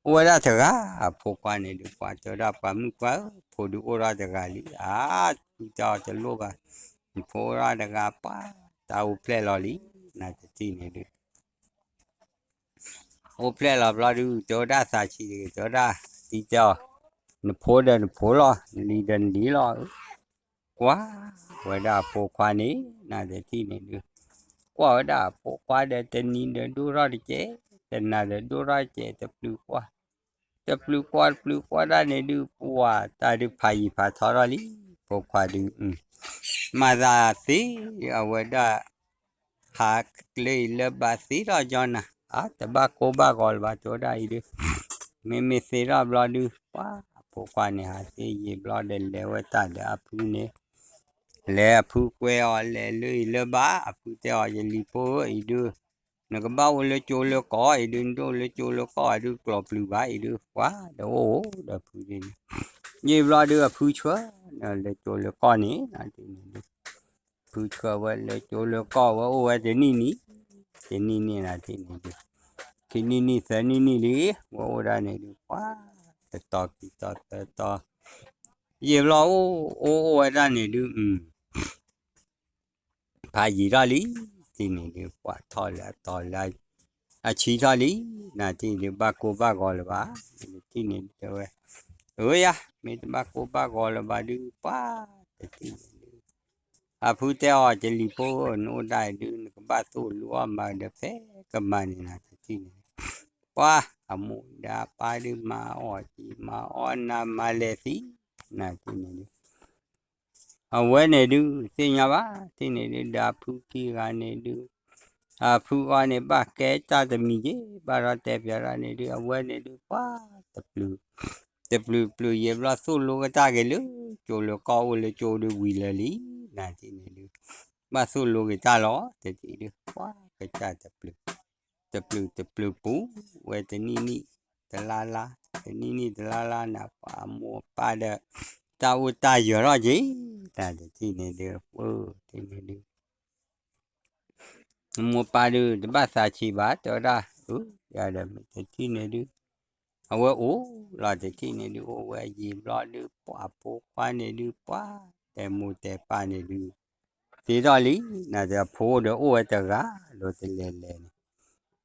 ဝဲဒၣ်တဂၤ အဖိခွါန့ၣ်ဒုး ပှၤတဲဝဲဒၣ်ပှၤမုၣ်ပှၢ်ဧၢ ဖိဒုးအိၣ်ထီၣ်တဂၤလံ အါ သုတဲအီၤတလိၣ်ဘၣ် နဖိအိၣ်ထီၣ်တဂၤ ပှၤ တၢ်အိၣ်ဖျဲၣ်လီၤလံ နတထံၣ်န့ၣ်ဒုး အိၣ်ဖျဲၣ်လီၤဘျီဒုး တဲဝဲဒၣ်သးဆံးတဂ့ၤ တဲဝဲဒၣ် တံၤတဲအီၤ နဖိဒီးနဖိလီၤ နလံၤဒီးနလံၤလီၤ ကွၢ်ဝဲဒၣ်အဖိခွါန့ၣ် နတထံၣ်န့ၣ်ဒုး ကွၢ်ဝဲဒၣ်အဖိခွါဒီးတနံၤဒီးဒိၣ်ထီၣ်တကဲး တနၤဒီးဒိၣ်ထီၣ်တကဲး တပျုာ်ကွၢ် တပျုာ်ကွၢ်တပျုာ်ကွၢ်ဒၣ်န့ၣ်ဒုး ပှၤတၢ်ဒုးဖးယံၤဖးထီထီၣ်လံ ဖိခွါဒုး မၤသးသ့ အဝဲဒၣ် ဟးလၢအံၤလၢဘၣ်သ့ထီၣ်ကၠီနၤ အါ တဘၣ်ကိၢ်ဘၣ်ဂီၤလၢၤဘၣ် တဲဝဲဒၣ်အံၤဒုး မ့မ့ၢ်သ့ထီၣ်ဘျီဒုး ပှၤအဖိခွါန့ၣ် ဟးသ့ယံာ်ဘျီဒီးလဲၤဝဲတၢ်ဒီးအဖုန့ၣ် လဲၤအဖုကွဲအီၤ လဲၤလၢအံၤလၢဘၣ် အဖုတဲအီၤ ယလံၤဖိဧၢ အံၤဒုး နကဘၣ်အိၣ်လၢကၠိလၢကီၢ် အံၤဒုး နတအိၣ်လၢကၠိလၢကီၢ် အံၤဒုး ကျီၢ်ပျုၤဘၣ် အံၤဒုး ပှၤဒီးအိၣ်ဒီးဖုန့ၣ် ယံာ်ဘျီဒုး အဖုဆှၢ လၢကၠိလၢကီၢ်န့ၣ် ဖုဆှၢဝဲလၢကၠိလၢကီၢ် ဝဲအိၣ်ဝဲတနံၣ်နံၣ် တနံၣ်နံၣ်နၤတနံၣ်ဒုး ခံနံၣ်နံၣ်သၢနံၣ်နံၣ်လံ ဝဲအိၣ်ဒၣ်န့ၣ်ဒုး ပှၤ တတီၤခံတီၤသၢတီၤ, ယံာ်ဘျီအိၣ်အိၣ်အိၣ်ဝဲဒၣ်န့ၣ်ဒုး ဖးယံာ်ထီၣ်လံ, တထံၣ်န့ၣ်ဒုး ပှၤထီၣ်လၢအတီၤလၢ အဆံထီၣ်လံ, နတထံၣ်ဒုး ဘၣ်ကိၢ်ဘၣ်ဂီၤလၢၤဘၣ်, တထံၣ်န့ၣ်ဒုးတဲဝဲ, အၢယၤ မ့ၢ်တဘၣ်ကိၢ်ဘၣ်ဂီၤလၢၤဘၣ်ဒုး ပှၤတထံၣ်န့ၣ်ဒုး အဖုတဲအီၤ တလံၤဖိဧၢ နအိၣ်ဒၣ်အံၤဒုး နကဘၣ်သိၣ်လိအီၣ်မၤဒီးဖဲကမၤန့ၣ် နတထံၣ်န့ၣ်, ပှၤအမိၢ်ဒီးအပၢ်ဒုးမၤအီၣ်က့ၤမၤအီၣ်နၤမၤလဲၤသံ, နတထံၣ်န့ၣ်ဒုး အဝဲန့ၣ်ဒုး သ့ၣ်ညါဘၣ်, တထံၣ်န့ၣ်ဒုး ဒီးအဖုခံဂၤန့ၣ်ဒုး အဖုအီၤန့ၣ် ဘၣ်ကဲတၢ်တမံၤက့ၤ ဘၣ်ဒီးတဲပၠးတၢ်န့ၣ်ဒုး အဝဲန့ၣ်ဒုး ပှၤတပျုၤ တပျုၤပျုၤယံာ်ဘျီ သိၣ်လိကတၢ်က့ၤလၢကၠိလၢကီၢ် အိၣ်လၢကၠိဒုးဝံၤလၢာ်လံ, နတထံၣ်န့ၣ်ဒုး ဘၣ်သိၣ်လိက့ၤတၢ်လီၤ, တထံၣ်ဒုး ပှၤကစၢ်တပျုၤ တပျုၤတပျုၤပူၤဝဲ တနံၣ်နံၣ်တလါလါ, တနံၣ်နံၣ်တလါလါန့ၣ် ပှၤအမိၢ်အပၢ်ဒီး တၢ်အိၣ်တၢ်ယၢၤထီၣ်က့ၤ, တထံၣ်န့ၣ်ဒုး ပှၤတထံၣ်န့ၣ်ဒုး အမိၢ်ပၢ်ဒုး တဘၣ်သးဆံးဘၣ် တဲဝဲဒၣ်, အၢ ယၤဒီးမ့ၢ်တထံၣ်န့ၣ်ဒုး အဝဲအိၣ်လီၤ တထံၣ်န့ၣ်ဒုး အိၣ်ဝဲယံာ်ဘျီဒုး ပှၤဖိခွါန့ၣ်ဒုး ပှၤတဲမိၢ်တဲပၢ်န့ၣ်ဒုး သ့ထီၣ်လံ, နတဲအဖိဒီးအိၣ်ဝဲတဂၤ ဒီးတလဲၤလဲၤန့ၣ်,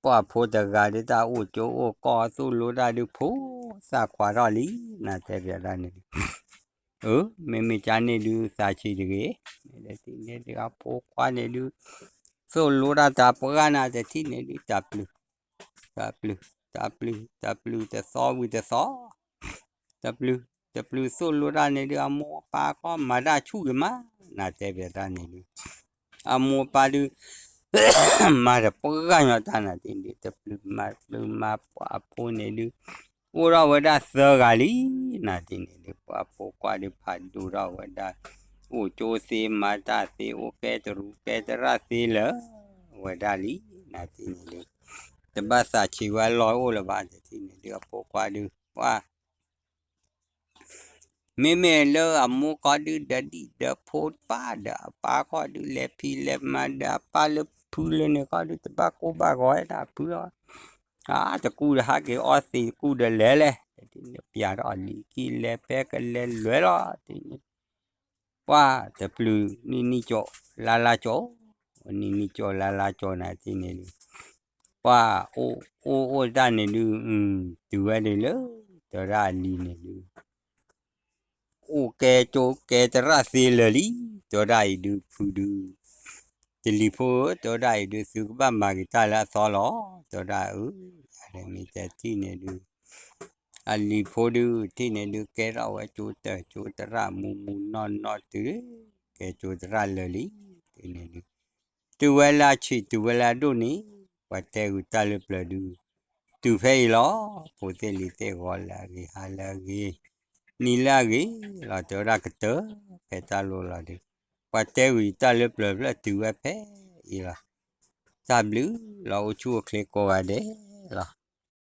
ပှၤဖိတဂၤဒုး တၢ်အိၣ်ကၠိအိၣ်ကီၢ်သိၣ်လိတၢ်ဒုး ဖိသၣ်ခွါထီၣ်လံ, နတဲပၠးတၢ်န့ၣ်ဒုး အၢ မ့မ့ၢ်ကန့ၣ်ဒုး သးဆံးတဂ့ၤ, မ့ၢ်တထံၣ်န့ၣ်ဒုး အဖိခွါန့ၣ်ဒုး သိၣ်လိတၢ်တၢ်ပှၢ်နၤ တထံၣ်န့ၣ်ဒုး တၢ်ပျုၤ တၢ်ပျုၤ တၢ်ပျုၤ တၢ်ပျုၤတသီဝံၤတသီ တပျုၤ တပျုၤသိၣ်လိတၢ်န့ၣ်ဒုး အမိၢ်အပၢ်ကီမၤတၢ်ဆူၣ်ဂ့ၤမး နတဲပၠးတၢ်န့ၣ်ဒုး အမိၢ်အပၢ်ဒုး မၤတပှၢ်ညီတၢ်နၤတထံၣ်န့ၣ်ဒုး တပျုၤမၤတပျုၤမၤ ပှၤအဖိန့ၣ်ဒုး အိၣ်ထီၣ်ဝဲဒၣ်သၢဂၤလံ, နတထံၣ်န့ၣ်ဒုး ပှၤဖိခွါဒုးဖးဒိၣ်ထီၣ်ဝဲဒၣ် အိၣ်ကၠိသ့မၤတၢ်သ့ အိၣ်ကဲတရူးကဲတရၣ်သ့လၢာ်ဝဲဒၣ်လံ, နတထံၣ်န့ၣ်ဒုး တဘၣ်သးဆံးဝဲအလီၢ်အိၣ်လၢၤဘၣ်, တထံၣ်န့ၣ်ဒုး အဖိခွါဒုး ပှၤ မ့မ့ၢ်လၢအမိၢ်ကီၢ်ဒုး ဒီးဒံၣ်ဒီးဖိတပၢ်ဒီးအပၢ်ကီၢ်ဒုး လဲၤဖံးလဲၤမၤဒီးအပၢ်လၢဖုလၢန့ၣ်ကီၢ်ဒုး တဘၣ်ကိၢ်ဘၣ်ဂီၤဝဲဒၣ်ဖုလီၤ, အါ တကူၣ်ဒီးဟးက့ၤအီသံး တကူၣ်ဒီးလဲၤလဲၣ်, ပၠးထီၣ်အလံၤခံလဲၤဖဲကလဲၤလဲၤလီၤ, တထံၣ်န့ၣ် ပှၤတပျုၤနံၣ်နံၣ်ကၠိ လါလါကၠိ, နံၣ်နံၣ်ကၠိလါလါကၠိနၤတထံၣ်န့ၣ်ဒုး ပှၤအိၣ်အိၣ်တၢ်န့ၣ်ဒုး တုၤဝဲဒၣ်လၢ တဲဝဲဒၣ်အလံၤန့ၣ်ဒုး အိၣ်ကဲကၠိကဲတရၣ်သ့လၢာ်လံ, တဲဝဲဒၣ်အံၤဒုးဖုဒုး တလံၤဖိဧၢ တဲဝဲဒၣ်အံၤဒုး သုကဘၣ်မၤက့ၤတၢ်လၢအသီလီၤ, တဲဝဲဒၣ်အၢ မ့ၢ်တထံၣ်န့ၣ်ဒုး အလံၤဖိဒုး တထံၣ်န့ၣ်ဒုး ကဲထီၣ်ဝဲကၠိတၢ်ကၠိတရၣ်မူမူနီၢ်နီၢ်တုၤ ကဲကၠိတရၣ်လၢာ်လံ, တထံၣ်န့ၣ်ဒုး တုၤဝဲလၢအဆံးတုၤဝဲလၢအဒိၣ်န့ၣ် ပှၤတဲဂုာ်တၢ်လၢပျၢၤဒုး တုၤဖဲအံၤလီၤ, ဖိသ့ၣ်လံၤသ့ၣ်ဂီၤလၢအဂ့ၤ ဟါလၢအဂ့ၤ နံၤလၢအဂ့ၤလီၤ, တဲဝဲဒၣ်ကတၢၢ်ဖဲတၢ်လိၤလီၤဒုး ပှၤတဲဂုာ်တၢ်လၢပျၢၤဖျၢၣ်တုၤဝဲဖဲအံၤလီၤ, တၢ်ဘျုးလီၤ အိၣ်ဆူၣ်အိၣ်ချ့ကိးဂၤဒဲးလီၤ.